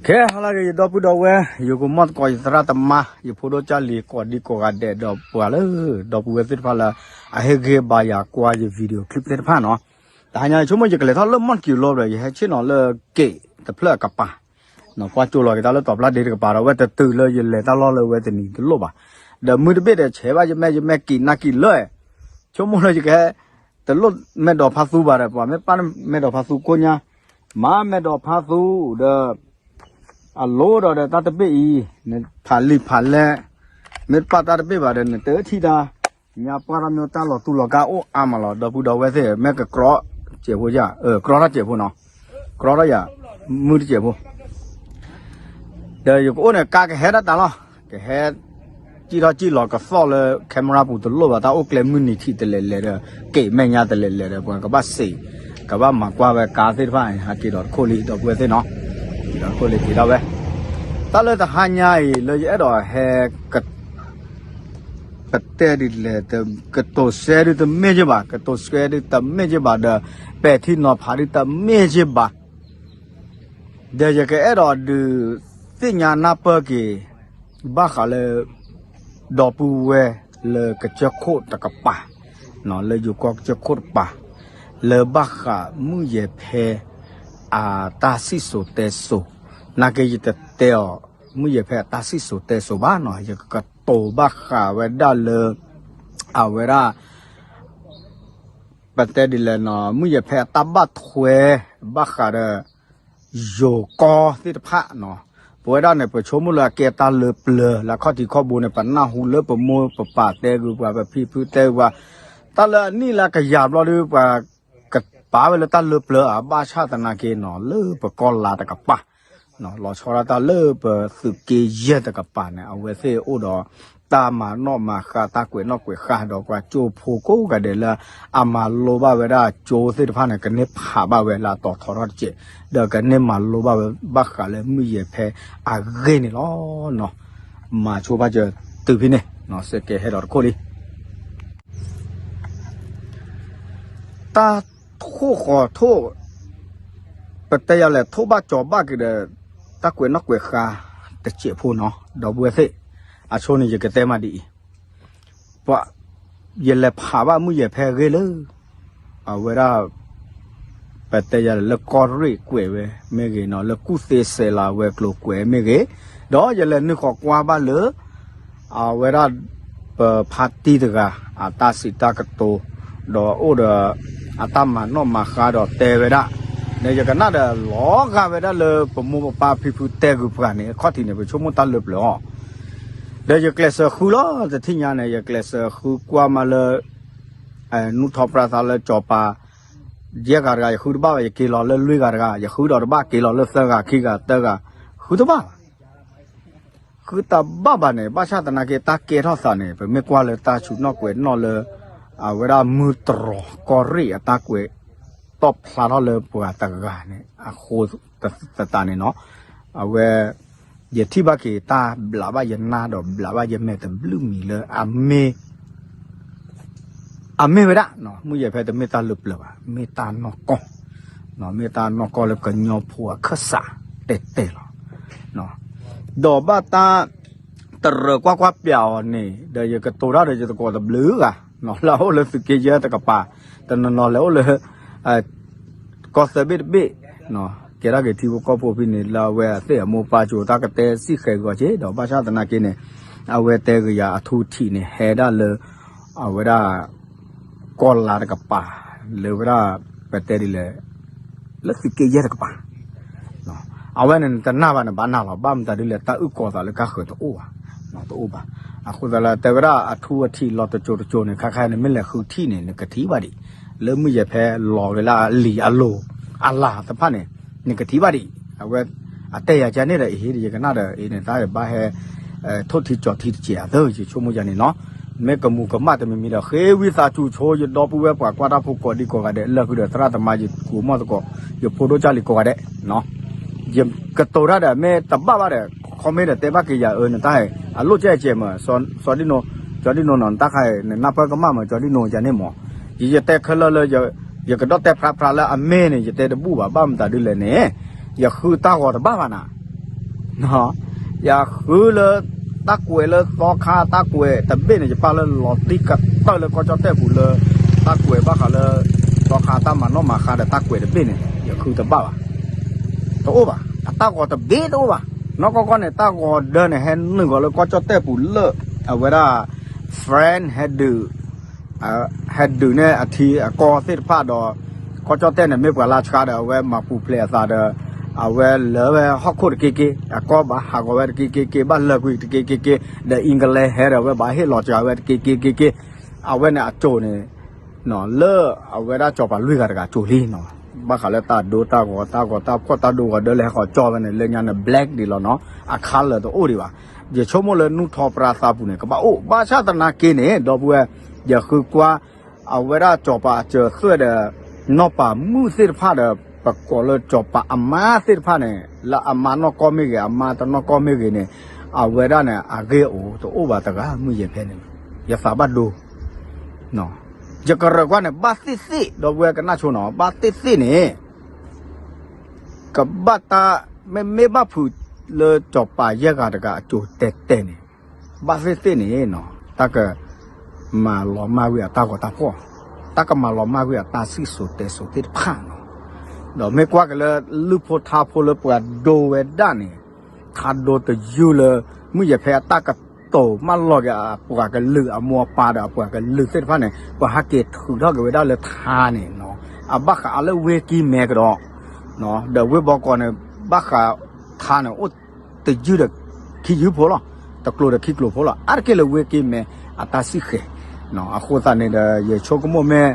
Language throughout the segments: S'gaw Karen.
ခဲဟါလၢအဂ့ၤ ယဒီပုၢ်ဒီဝဲၢ် ယကိးမီၢ်သကိး ယသရၣ်သမါ ယဖိဒိၣ်ကၢ်လံၤ ကိးဒံကိးဂၤဒဲး ဒီးပှၤလၢ ဒီပုၢ်ဝဲၢ်သ့ၣ်တဖၣ်လၢ အဟ့ၣ်ဂံၢ်ဘါယၤ ကွၢ်ယ video clip သ့ၣ်တဖၣ်နီၤ. တဟါညါ ယဆိကမိၣ် ယကလဲၤထီၣ်လၢ မီၣ်တကံၤလိဘျီ ယဟဲဆ့ၣ်နီၤလၢ က့ၤတဖျၢၣ်အကပၤ ကွၢ်ကၠိလီၤက့ၤတၢ်လၢ တီၤဖျါဒ့တကပၤဒီး ဝဲတတုၤလၢယလဲၤတၢ်လီၢ်လၢဝဲတနံၤတလိၣ်ဘၣ်. ဒီးမုၢ်တဘ့ၣ်ဒီး ဆဲးဘၣ်ယမဲာ် ယမဲာ်ကံးနၢ်ကံးလၢ ဆိကမိၣ်လၢယကဟဲ တလိၣ်မဲာ်ဒိးဖါသူဘၣ်ဒီး ပှၤမ့ၢ်ပာ်မဲာ်ဒိးဖါသူကိညါ မၤမဲာ်ဒိးဖါသူဒီး အလိၤဒီးဒီးတၢ်တဘ့ၣ်အံၤ နဖးလံာ်ဖးလဲ မ့ၢ်တပာ်တၢ်တဘ့ၣ်ဘၣ်ဒီး နတထံၣ်တၢ် ညါပှၢ်ထီၣ်မ့ၢ်တၢ်လီၤတူၢ်လီၤကာ်အိၣ်အါမးလီၤ. ဒီပုၢ်ဒီဝဲၢ်သ့ၣ် မ့ၢ်ကကြီစဲးဖိယါ ကြီထီၣ်စဲးဖိနီၤ ကြီထီၣ်ယါ မုၢ်တစဲးဖိ ဒီးယကအိၣ်န့ၣ် ကါကဟဲဒၣ်တၢ်လီၤ ကဟဲ စံၣ်ထီၣ်စံၣ်လီၤကသီၣ်လၢ camera ပူၤတလိၣ်ဘၣ် တၢ်အိၣ်ကျဲမုၢ်နံၤထံးတလဲၤလဲၤဒီး က့ၤမဲာ်ညါတလဲၤလဲၤဒီး ပှၤကဘၣ်စံး ကဘၣ်မၤကွၢ်ဝဲကါသ့ၣ်တဖၣ်န့ၣ် ဟးက့ၤဒီးတခိၣ်လံ ဒီပုၢ်ဝဲၢ်သ့ၣ်နီၤ က့ၤဒီးတခိၣ်လံက့ၤဒၣ်ဝဲ တၢ်လၢတဟါညါအံၤ လၢယအဲၣ်ဒိးဟဲ ပတဲဒ်လဲၣ် ကတိၤစဲဒုတမ့ၢ်က့ဘၣ် ကတိၤစဲဒုတမ့ၢ်က့ဘၣ်ဒီး ပဲာ်ထံနီၤဖးဒုတမ့ၢ်က့ဘၣ် ဒီးယကအဲၣ်ဒိးဒုးသ့ၣ်ညါနၢ်ပၢၢ်က့ၤ ဘၣ်ဃးလၢ ဒီပုၢ်ဝဲၢ်လၢကစၢၢ်ခိၣ်တကပၤ လၢယိၤကီၢ်ကစၢၢ်ခိၣ်တကပၤ လၢဘၣ်ဃးမုၢ်ယဲၢ်ဖဲ အတၢ်စံၣ်စိၤတဲစိၤ နာ်က့ယတတဲအီၤ မုၢ်ယဲၢ်ဖဲအတၢ်စံၣ်စိၤတဲစိၤဘၣ်နီၤ ယကကတိၤဘၣ်ဃးဝဲဒၣ်လၢ အဝဲဒၣ် ပတဲဒ်လဲၣ်နီၤ မုၢ်ယဲၢ်ဖဲအတၢ်ဘၣ်ထွဲ ဘၣ်ဃးဒီး ယိၤကီၢ်သ့ၣ်တဖၣ်နီၤ ပဝဲဒၣ်န့ၣ် ပဆိကမိၣ်လၢအကဲတၢ်လၢပျၢၤ လၢအခီၣ်ထံးခီၣ်ဘိန့ၣ် ပနၢ်ဟူလၢပမိၢ်ပပၢ်တဲဂုာ်ပှၤ ပဖံဖုတဲဂုာ်ပှၤ တၢ်လၢအနံၣ်လၢကယၤဘျီဒီး ပှၤကပာ်ဝဲလၢတၢ်လၢပျၢၤဧါ ဘၣ်ဆၣ်သနာ်က့နီၤ လၢပကီၢ်လါတကပၤ လီၤဆီဒၣ်တၢ်လၢပသုးက့ယဲၢ်တကပၤန့ၣ် အဝဲသ့ၣ်အိၣ်ဒီး တၢ်မၤနီၣ်မၤဃါ တၢ်ကွဲးနီၣ်ကွဲးဃါ ဒီးပှၤကၠိဖိကိးဂၤဒဲးလၢ အမၤလိဘၣ်ဝဲဒၣ်ကၠိသ့ၣ်တဖၣ်န့ၣ် ကန့ၢ်ဖးဘၣ်ဝဲလၢအတီၤထီထီၣ်တစဲး ဒီးကန့ၢ်မၤလိဘၣ်ဝဲဘၣ်ဃးလၢမုၢ်ယဲၢ်ဖဲအဂ့ၢ်န့ၣ်လီၤ. မၤဆိဘၣ်စၢၤတုၤဖဲန့ၣ် စ့ၢ်ကီးဟဲဒီးတခိၣ်လံ တၢ်ထိၣ်ဃီၤထိၣ် ပတဲယၤလဲၣ် ထိၣ်ဘၣ်ကၠီၤဘၣ်က့ၤဒီး တၢ်ကွဲးနီၣ်ကွဲးဃါတစဲးဖိနီၤ ဒီပုၢ်ဝဲၢ်သ့ၣ် အဆိန့ၣ် ယကတဲမးဒ်အံၤ ပှၤ ယလဲၤဖးဘၣ်မုၢ်ယဲၢ်ဖဲအဂ့ၢ်လၢ အဝဲဒၣ် ပတဲယၤလဲၣ် လၢကီၢ်ရ့ၣ်ကွဲးဝဲမ့ၢ်ဂ့ၤနီၤ လၢကူၣ်သ့စဲးလၤဝဲၤကျိၤကွဲးမ့ၢ်ဂ့ၤ ဒီးယလဲၤနုာ်ဃီၤကွၢ်ဘၣ်လၢ အဝဲဒၣ် ပဖါတံၢ်တဂၤ အတၢ်စံးတၢ်ကတိၤ ဒီးအိၣ်ဒီး အတၢ်မၤနီၣ်မၤဃါဒီးတဲဝဲဒၣ် ဒီးယကနၣ်ဒီးလီၤဂာ်ဝဲဒၣ်လၢ ပမိၢ်ပပၢ်ဖံဖုတဲဂုာ်ပှၤန့ၣ် အခီၣ်ထံးန့ၣ် ပဆိကမိၣ်တၢ်လၢပျၢၤအီၤ ဒီးယကျဲးစၢးဃုလီၤ တထံၣ်ညါန့ၣ် ယကျဲးစၢးဃုကွၢ်မးလၢ နူၢ်ထီၣ်ပြၢသးလၢစီၤပၤ ယဲၢ်ဂၤတဂၤ ယဃုတဘၣ်ဘၣ် ယက့ၤလီၤလၢလွံၢ်ဂၤတဂၤ ယဃုဒီးတဘၣ် က့ၤလီၤလၢသၢဂၤခံဂၤသၢဂၤ ဃုတဘၣ်ဘၣ် ဃုတဘၣ်ဘၣ်န့ၣ် ဘၣ်ဆၣ်သနာ်က့ တၢ်ကဲထီၣ်သးန့ၣ် ပမ့ၢ်ကွၢ်လၢတၢ်ဆူၣ်နီၣ်ကွဲးနီၣ်လၢ အဝဲဒၣ်မုၢ်တြီၤကီၢ်ရ့ၣ်အတၢ်ကွဲး တီၣ်ဖျါထီၣ်လၢပှၤတဂၤန့ၣ် အဃိသတးန့ၣ်နီၤ အဝဲ ယထံၣ်ဘၣ်က့ၤတၢ်ဘျးဘၣ်ယနၢ်ဒီးဘျးဘၣ်ယမဲာ်တဘျုးမံၤလၢအမ့ၢ် အမ့ၢ်ဝဲဒၣ် မုၢ်ယဲၢ်ဖဲတမ့ၢ်တၢ်လၢပျၢၤဘၣ် မ့ၢ်တၢ်နီၢ်ကီၢ် မ့ၢ်တၢ်နီၢ်ကီၢ်လၢကညီဖိအခၢၣ်စးတဲတဲလီၤ ဒီးဘၣ်တၢ်တရၢကွၢ်ကွၢ်ပျးအီၤန့ၣ် ဒီးယကတိၤတၢ်ဒီးယသကိးတဘျုးဂၤ လၢအအိၣ်လၢသုးက့ယဲၢ်တကပၤ တနီၤနီၤလဲၤအိၣ်လၢ ကီၢ်သၢဘ့ၣ်တဘ့ၣ် ကဲထီၣ်က့ၤထံဖိကီၢ်ဖိဖဲန့ၣ် လၢအဝဲအသ့ၣ်အမိၢ်ပၢ်ကၠိတၢ်ကတဲစံၣ်ဃဲၤဂီၤက့ၤ ဒီးဘၣ်ဆၣ်သနာ်က့န့ၣ် အဝဲတဲဂ့ၤယၤအထူအထံးန့ၣ် ဟဲဒၣ်လၢ အဝဲဒၣ် ကီၢ်လါတကပၤ လၢဝဲဒၣ် ပတဲဒ်လဲၣ် လၢသုးက့ယဲၢ်တကပၤ အဝဲန့ၣ်နတနာ်ဘၣ်န့ၣ်ဘၣ်နာ်လီၤ ဘၣ်မတၤဒ်လဲၣ် တၢ်အုၣ်ကီၤသးလၢကါဃၢၤတအိၣ်ဘၣ် တအိၣ်ဘၣ် အဃိသတးလၢတဲဝဲဒၣ်အထူအထံးလီၤတကၠိၤတကၠိၤန့ၣ် ခါခါန့ၣ် မ့ၢ်လဲၤဃုထံၣ်န့ၣ် နကထံၣ်ဘၣ်ဒံး လၢမုၢ်ယဲၢ်ဖဲလီၤက့ၤလၢအလံာ်အလိၤ အလၤတဖၣ်န့ၣ် နကထံၣ်ဘၣ်ဒံး အဝဲ အတဲယၤကန့ၣ်ဒီး အဟ့ၣ်ယကနၣ်ဒီး အန့ၣ်တၢ်ဘၣ်ဟဲ ထိၣ်ထံကၠီၤထံတစဲးအသၢ ယဆိကမိၣ်ယၤန့ၣ်နီၤ မ့ၢ်ကမူၤကမၣ်တမံၤမံၤဒီး ဃ့ဝံသးစူၤဆိ ယဒီပုၢ်ဝဲၢ်ပှၤကွၢ်တၢ်ဖိကိးဒံကိးဂၤဒဲး လၢဃုာ်ဒီးသရၣ်သမါ ယကိးမီၢ်သကိး ယဖိဒိၣ်ကၢ်လံၤကိးဂၤဒဲး ယကတိၤတၢ်ဒီး မ့ၢ်တဘၣ်ဘၣ်ဒီး comment ဒီးတဲဘၣ်က့ၤယၤအၢ နတၢ်ဟဲ အလိၣ်ကဲကဲမး စီၤဒံနိ စီၤဒံနိနီၤ နတၢ်ခါအံၤ နနၢ်ပၢၢ်ကမၣ်မး စီၤဒံနိယၤန့ၣ်မး ယ ယတဲခဲလၢာ်လၢ ယကဒီၣ်တဲဖျါဖျါလၢအမ့ၢ်န့ၣ် ယတဲတဘူၣ်ဘၣ် ဘၣ်မတၤဒ်လဲၣ်န့ၣ် ယဃုတၢ်ဂီၤတဘၣ်ဘၣ်နၤ ယဃုလၢ တၢ်ကွဲးလၢသီခါတၢ်ကွဲးတဘ့ၣ်န့ၣ် ယပၢ်လၢလီၤတံၢ်ကတၢၢ်လၢကီၢ်ကၠီၣ်တဲၣ်ပူၤလၢ တၢ်ကွဲးဘၣ်ဃးလၢ သီခါတၢ်မၤနီၣ်မၤဃါဒီးတၢ်ကွဲးတဘ့ၣ်န့ၣ် ယဃုတဘၣ်ဘၣ်. တအိၣ်ဘၣ်. အတၢ်ဂီၤတဘ့ၣ်တအိၣ်ဘၣ်. နီၢ်ကီၢ်ကီၢ်န့ၣ် တၢ်ဂီၤဒၢန့ၣ် ဟဲနုာ်ဂီၤလၢကီၢ်ကၠီၣ်တဲၣ်ပူၤလၢ အဝဲဒၣ် friend ဟဲဒုး ဟဲဒုးန့ၢ်အထံအကီၢ်သ့ၣ်တဖၣ်ဒီး ကီၢ်ကၠီၣ်တဲၣ်န့ၣ် မ့ၢ်ပှၤလၢဆှါဒီး အဝဲမၤပူၤဖျဲးအသးဒီး အဝဲလၢာ်ဝဲဟီၣ်ခိၣ်တက့ၢ်က့ၢ်, အကီၢ်ဘၣ်ဟးဂီၤဝဲတက့ၢ်က့ၢ်က့ၢ်, ဘၣ်လၢာ်ကွံာ်တက့ၢ်က့ၢ်က့ၢ်, ဒီး English ဟဲဒီး အဝဲဘၣ်ဟ့ၣ်လီၤစှၤဝဲတက့ၢ်က့ၢ်က့ၢ်က့ၢ်, အဝဲန့ၣ်အစိၤန့ၣ် လၢအဝဲဒၣ်စီၤပၤလွံၢ်ဂၤတဂၤအစိၤလံနီၤ. ဘၣ်ဃးလၢတၢ်ဒိတၢ်ဂီၤ တၢ်ဂီၤတၢ်ဖှီၣ်တၢ်ဒိဂီၤဒၢလၢဟဲဃီၤကၠီဝဲန့ၣ် လၢညါန့ၣ် black ဒံးလီၤနီၤ, အ color တအိၣ်ဒံးဘၣ်. ယဆိကမိၣ်လၢနူၢ်ထီၣ်ပြၢသးပူၤန့ၣ် ကဘၣ်အိၣ် ဘၣ်ဆၣ်သနာ်က့န့ၣ် ဒီပုၢ်ဝဲၢ် ယဃုကွၢ် အဝဲဒၣ်စီၤပၤအစၢၤသွဲၣ်ဒီး နီၢ်ပၤမုၣ်သ့ၣ်တဖၣ်ဒီး ပကိးလၢစီၤပၤအမါသ့ၣ်တဖၣ်န့ၣ် လၢအမါနီၢ်ကီၢ်မ့ၢ်ဂ့ၤ အမါတနီၢ်ကီၢ်မ့ၢ်ဂ့ၤန့ၣ် အဝဲဒၣ်န့ၣ် အဂ့ၢ်အိၣ်တအိၣ်ဘၣ်တဂၤ မုၢ်ယဲၢ်ဖဲန့ၣ် ယသးဘၣ်ဒိ ယကရၢၢ်ကွၢ်န့ၣ် ဘၣ်သ့ၣ်သ့ၣ် ဒီပုၢ်ဝဲၢ်ကနၣ်ဆိနီၤ ဘၣ်သ့ၣ်သ့ၣ်န့ၣ် ကဘၣ်တၢ် မ့မ့ၢ်ဘၣ်ဖုးလၢစီၤပၤယဲၢ်ဂၤတဂၤအစိၤတဲာ်တဲာ်န့ၣ် ဘၣ်သ့ၣ်သ့ၣ်န့ၣ်နီၤ တၢ်က မၤလီၤမၢ်ကွံာ်အတၢ်ဂီၤတၢ်ဖှီၣ်, တၢ်ကမၤလီၤမၢ်ကွံာ်အတၢ်စံၣ်စိၤတဲစိၤသ့ၣ်တဖၣ်နီၤ. ဒီးမ့ၢ်ကွၢ်က့ၤလၢ လုၢ်ဖိထါဖိလၢပှၤဒိဝဲဒၣ်န့ၣ် ထါဒိတယုၢ်လၢ မုၢ်ယဲၢ်ဖဲအတၢ်ကတိၤမၢလီၤက့ၤအပှၤကလုာ်အမိၢ်အပၢ်ဒီးအပှၤကလုာ်သ့ၣ်တဖၣ်န့ၣ် ပှၤဟဲက့ၤထုးထီၣ်က့ၤဝဲဒၣ်လၢထါန့ၣ်နီၤ, အဘၣ်ဃးအါလၢဝ့ၢ်ကံၢ်မဲကဒီး ဒီးဝ့ၢ်ဘီကီးန့ၣ် ဘၣ်ဃးထါန့ၣ်အိၣ်တယုၢ်ဒီးခံယုၢ်ဖိလီၤ, တကျိၤဒီးခံကျိၤဖိလီၤ, အါတက့ၢ်လၢဝ့ၢ်ကံၢ်မဲ အတၢ်စံၣ်ဃဲၤ, အဃိသတးန့ၣ်ဒီး ယဆိကမိၣ်မ့ၢ်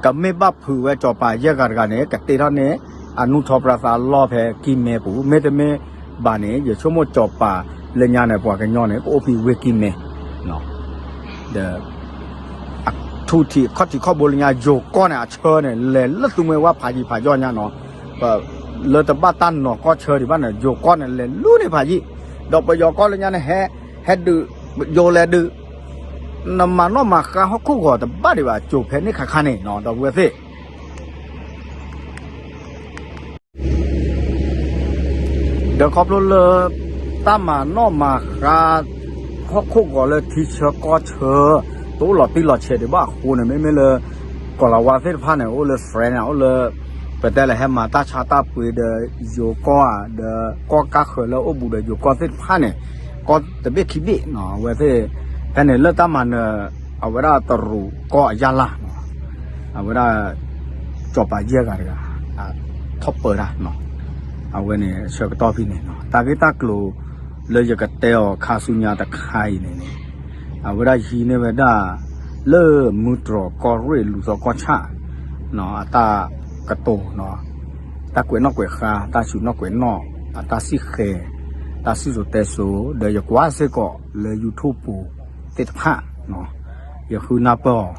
ကမ့ၢ်ဘၣ်ဖုးဝဲစီၤပၤယဲၢ်ဂၤတဂၤန့ၣ် ကတ့ထီၣ်န့ၢ် အနူၢ်ထီၣ်ပြၢသးလီၢ်ဖဲကံၢ်မဲပူၤ, မ့တမ့ၢ်ဘၣ်န့ၣ် ယဆိကမိၣ်စီၤပၤလၢညါန့ၣ် ပှၤကညီန့ၣ် ကအိၣ်ဖဲဝ့ၢ်ကံၢ်မဲ ဒီး ထူၣ်ထံးခီၣ်ထံးခီၣ်ဘိလၢညါ ယိၤကီၢ်န့ၣ် အဆၢန့ၣ် လဲၤလၢသူမှဲဝဲဖးယံၤဖးယီၢ်ညါနီၤ, လၢတဘၣ်တၢ်နီၤကီၢ်ဆၢဒံးဘၣ်န့ၣ် ယိၤကီၢ်န့ၣ် လဲၤလူန့ၢ်ဖးယံၤ, ဒီးပယီၤကီၢ်လၢညါန့ၣ် ဟဲ ဟဲဒုး ယိၤလဲၤဒုး နမၤနီၣ်မၤဃါဟီၣ်ခိၣ်ဂီၤတဘၣ်ဒံးဘၣ် ကၠိၤဖဲန့ၣ်ခါခါန့ၣ်နီၤ ဒီပုၢ်ဝဲၢ်သ့ၣ် ဒီးခီဖျိလၢ တၢ်မၤနီၣ်မၤဃါ ဟီၣ်ခိၣ်ဂီၤလၢထံဆၢကီၢ်ဆၢ တအိၣ်လီၤတံၢ်လီၤဆဲးဒံးဘၣ်အဃိန့ၣ် မ့မ့ၢ်လၢ ကီၤလၤဝါသ့ၣ်တဖၣ်န့ၣ် အိၣ်လၢ France န့ၣ် အိၣ်လၢ ပတဲလၢဟဲမၤတၢ်ဆါတၢ်ပှ့ၤဒီးယိၤကီၢ်ဧါ ဒီးကီၢ်ကၢ်ဃၢၤလၢအိၣ်ဘူးဒီးယိၤကီၢ်သ့ၣ်တဖၣ်န့ၣ် ကီၢ်တဘ့ၣ်ခံဘ့ၣ်နီၤ အဝဲသ့ၣ် ဖဲန့ၣ်လၢတၢ်မၤနၢၤ အဝဲဒၣ်တရူးကီၢ်အယၢ်လၢ် အဝဲဒၣ် စီၤပၤယဲၢ်ဂၤတဂၤ ထီၣ်ပၢတၢ် အဝဲန့ၣ်ဆၢကတီၢ်ဖဲန့ၣ် တၢ်ဂ့ၢ်တၢ်ကျိၤလၢယကတဲအီၤခါဆူညါတခါအံၤန့ၣ်န့ၣ် အဝဲဒၣ်ဟံးန့ၢ်ဝဲဒၣ် လၢမူတြီၢ်ကီၢ်ရ့ၣ်လူၤသီကီၢ်ဆၣ် အတၢ်ကတိၤ တၢ်ကွဲးနီၣ်ကွဲးဃါ တၢ်ဆူးနီၣ်ကွဲးနီၣ် အတၢ်စံၣ်ဃဲၤ တၢ်စံၣ်စိၤတဲစိၤ ဒီးယကွၢ်စ့ၢ်ကီးလၢ YouTube ပူၤသ့ၣ်တဖၣ် ယဃုနၢ်ပၢၢ်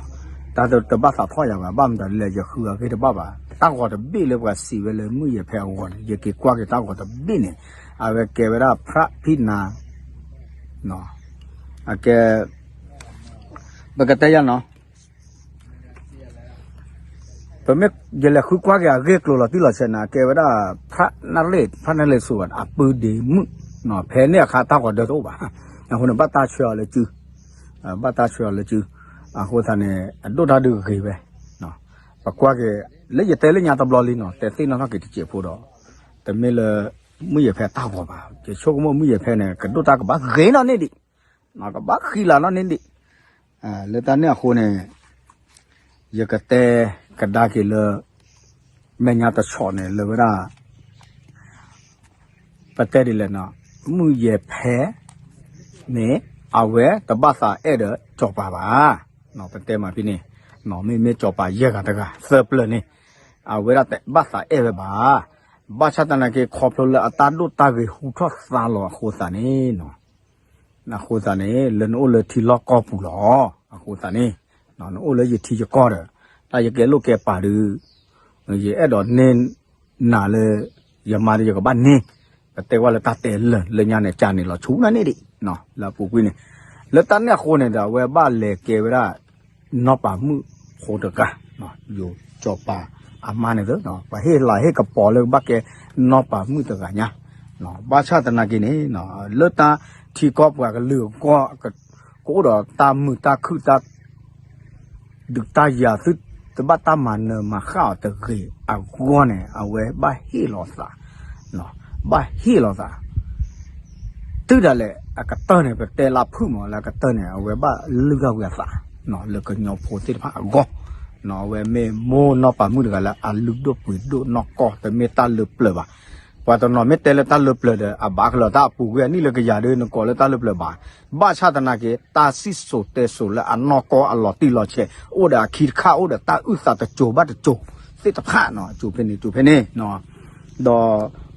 အီၤ တၢ်တဘၣ်သးထီၣ်ယၤဘၣ် ဘၣ်မတၤဒ်လဲၣ် ယဃုအဂ့ၢ်တဘၣ်ဘၣ် တၢ်ဂီၤတဘ့ၣ်လၢပှၤစံးဝဲလၢမုၢ်ယဲၢ်ဖဲအဂီၢ်န့ၣ် ယက့ၤကွၢ်က့ၤတၢ်ဂီၤတဘ့ၣ်န့ၣ် အဝဲကဲဝဲဒၣ် ဖြၣ်ဖံၣ်နၤ အကဲ ပကတဲယၤနီၤ ပမ့ၢ်ယလဲၤဃုကွၢ်က့ၤအဂ့ၢ်ကျိၤလီၤတံၢ်လီၤဆဲးန့ၣ် အကဲဝဲဒၣ် ဖြၣ်နၣ်ရ့ၣ် ဖြၣ်နၣ်ရ့ၣ်စိၤဘၣ် အပုၢ်ဒ့မုၣ် ဖဲန့ၣ်အခါတၢ်ဂီၤဒၢတအိၣ်ဘၣ် အဃိန့ၣ် ဘၣ်တၢ်ဆှၢအီၤလၢစု ဘၣ်တၢ်ဆှၢအီၤလၢစု အဃိသတးန့ၣ် အဒိၣ်တၢ်ဒုးဂ့ၤဝဲ ပကွၢ်က့ၤ လၢယတဲလၢညါတဘျီလံနီၤ တဲသ့ၣ်နီၣ်ထီၣ်က့ၤတစဲးဖိဒီး တမ့ၢ်လၢ မုၢ်ယဲၢ်ဖဲတၢ်ဂီၤဘၣ် ယဆိကမိၣ်မုၢ်ယဲၢ်ဖဲန့ၣ် ကဒိၣ်တၢ်ကဘၣ်ဂ့ၤနီၣ်န့ၢ်ဒံး ကဘၣ်ဃံလၤနီၣ်န့ၢ်ဒံး လၢတၢ်န့ၣ်အဃိန့ၣ် ယကတဲကဒါက့ၤလၢ မဲာ်ညါတဆီးန့ၣ် လၢဝဲဒၣ် ပတဲဒ်လဲၣ်နီၤ မုၢ်ယဲၢ်ဖဲန့ၣ် အဝဲတဘၣ်သးအဲၣ်ဒီးစီၤပၤဘၣ်. ပတဲမးဖဲန့ၣ် မ့မ့ၢ်စီၤပၤယဲၢ်ဂၤတဂၤ သၢပျၢၤန့ၣ် အဝဲဒၣ်တဘၣ်သးအဲၣ်ဝဲဘၣ်. ဘၣ်ဆၣ်သနာ်က့ ခီဖျိလၢအတၢ်ဒိၣ်တၢ်ဂ့ၤဟူထီၣ်သါလီၤအဃိသတးန့ၣ် အဃိသတးန့ၣ် လၢနအိၣ်လၢထံလီၢ်ကီၢ်ပူၤလီၤ. အဃိသတးန့ၣ် နအိၣ်လၢယထံယကီၢ်ဒီး တၢ်ယကဲလိာ်ကဲပာ်ဒုး ယအဲၣ်ဒိးန့ၢ်နၤလၢ ယမါဒီးယကဘၣ်န့ၢ် ပတဲကွၢ်လၢတၢ်တဲလၢာ်လၢညါန့ၣ် ကၢ်န့ၣ်လီၤဆူနၤန့ၢ်ဒံး လၢအပူၤကွံာ်န့ၣ် လၢတၢ်န့ၣ်အဃိန့ၣ်ဒီး အဝဲဘၣ်လဲၤကဲဝဲဒၣ် နီၢ်ပၤမုၣ်ဖိတဂၤ ယိၤစီၤပၤအမါန့ၣ်သ့ ပှၤဟ့ၣ်လၤဟ့ၣ်ကပီၤလၢကဘၣ်ကဲနီၢ်ပၤမုၣ်တဂၤညါ ဘၣ်ဆၣ်သနာ်က့န့ၣ် လၢတၢ်ထံကီၢ်ပှၤကလုာ်အဂီၢ် ကအိၣ်ဒီးတၢ်မုာ်တၢ်ခုၣ်တၢ် ဒုးတၢ်ယၤသုတဘၣ်တၢ်မၤနၢၤမၤဃၣ်အီၤတဂ့ၤအဂီၢ်န့ၣ် အဝဲဘၣ်ဟ့ၣ်လီၤသး, ဘၣ်ဟ့ၣ်လီၤသး တုၤဒၣ်လဲာ်အကတၢၢ်န့ၣ် ပတဲလၢဖုၣ်မးလၢအကတၢၢ်န့ၣ် အဝဲဘၣ်လုၢ်ထီၣ်ဝံၤအသး လၢကညီဖိသ့ၣ်တဖၣ်အဂီၢ်, အဝဲမ့ၢ်မိၢ်နီၢ်ပၤမုၣ်တဂၤလၢအလုၢ်ဒိၣ်ပှ့ၤဒိၣ်နီၢ်ကီၢ် တမ့ၢ်တၢ်လၢပျၢၤဘၣ်. ပှၤတနီၤမ့ၢ်တဲလၢတၢ်လၢပျၢၤဒီး အဘၣ်ကလီၤတၢ်အပူၤကွံာ်အနံၣ်လၢကယၤဒီး နကိးလၢတၢ်လၢပျၢၤဘၣ်. ဘၣ်ဆၣ်သနာ်က့ တၢ်စံၣ်စိၤတဲစိၤလၢအနီၢ်ကီၢ်အလီၤတံၢ်လီၤဆဲး အိၣ်ဒီးအခံတခါ အိၣ်ဒီးတၢ်အုၣ်သးတစိၤဘၣ်တစိၤသ့ၣ်တဖၣ်နီၤ ကၠိဖဲန့ၣ် ကၠိဖဲန့ၣ် ဒီး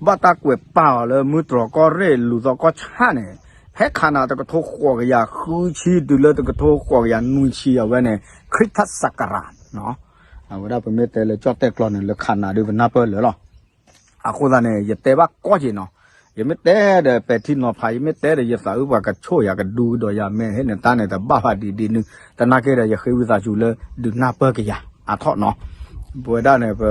ဘၣ်တၢ်ကွဲးပာ်အီၤလၢမုၢ်တြီၤကီၢ်ရ့ၣ်လူၤသီကီၢ်ဆၣ်န့ၣ် ဖဲခးနၤတကထိဃိးကယၤဃုဆံတုၤလၢတကထိဃိးကယၤနွံဆံ အဝဲန့ၣ် ခရံာ်ထစကရာ အဝဲဒၣ်ပမ့ၢ်တဲလၢကၠီၣ်တဲၣ်ကျီန့ၣ် လၢခးနၤဒုးပနၢ်ပၢၢ်လၢာ်လီၤ. အဃိသတးန့ၣ် ယတဲဘၣ်ကီၢ်က့ၤနီၤ, ယမ့ၢ်တဲဒီးပဲာ်ထံနီၤဖး ယမ့ၢ်တဲဒီးယသးအုးပှၤကဆိၣ်ယၤကဒူကဒီးယၤ မ့ၢ်ဟ့ၣ်နတၢ်န့ၣ် တဘၣ်ဘၣ်ဒ်ဒ်နုၤ သနာ်က့ဒီး ယဃ့ဝံသးစူၤလၢဒုးနၢ်ပၢၢ်ကယၤအါထီၣ်နီၤ. ပဝဲဒၣ်န့ၣ် ပ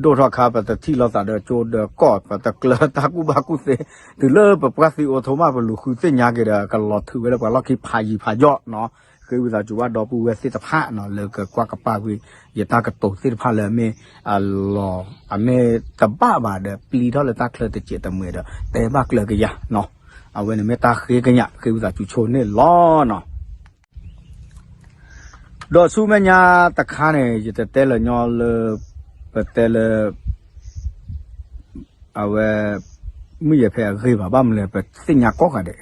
ဒိၣ်ထီၣ်ခါ ပတထံၣ်လိာ်သးဒီးကၠိဒီးကီၢ် ပတကျၢၤတၢ်ကူၣ်ဘၣ်ကူၣ်သ့ တုၤလၢပပှၢ်သံအိၣ်ထီၣ်မး ပလူၤဃုသ့ၣ်ညါက့ၤဒီး ကလီၤထုးဝဲလၢပှၤလီၢ်ခံဖးယံၤဖးယီၣ်နီၤ. ဃ့ဝံသးစူၤဘၣ်ဒီပုၢ်ဝဲၢ်သ့ၣ်တဖၣ်နီၤ လၢကကွၢ်ကပာ်ကွံာ် ယတၢ်ကတိၤသ့ၣ်တဖၣ်လၢအမ့ၢ်အလီၤ အမ့ၢ်တဘၣ်ဘၣ်ဒီး ပျံၤထီၣ်လၢတၢ်ချၢတစဲးတမှဲၤဒီး တဲဘၣ်ကျၢၤကယၤနီၤ. အဝဲန့ၣ်မ့ၢ်တၢ်ဃ့ကညး ဃ့ဝံသးစူၤဆိန့ၣ်လီၤနီၤ. ဒီးဆူမဲာ်ညါတခါန့ၣ် ယတတဲလၢၤညီလၢ ပတဲလၢ အဝဲ မုၢ်ယဲၢ်ဖဲအဂ့ၢ်ဘၣ် ဘၣ်မနုၤလဲၣ် ပသ့ၣ်ညါကိးဂၤဒဲး,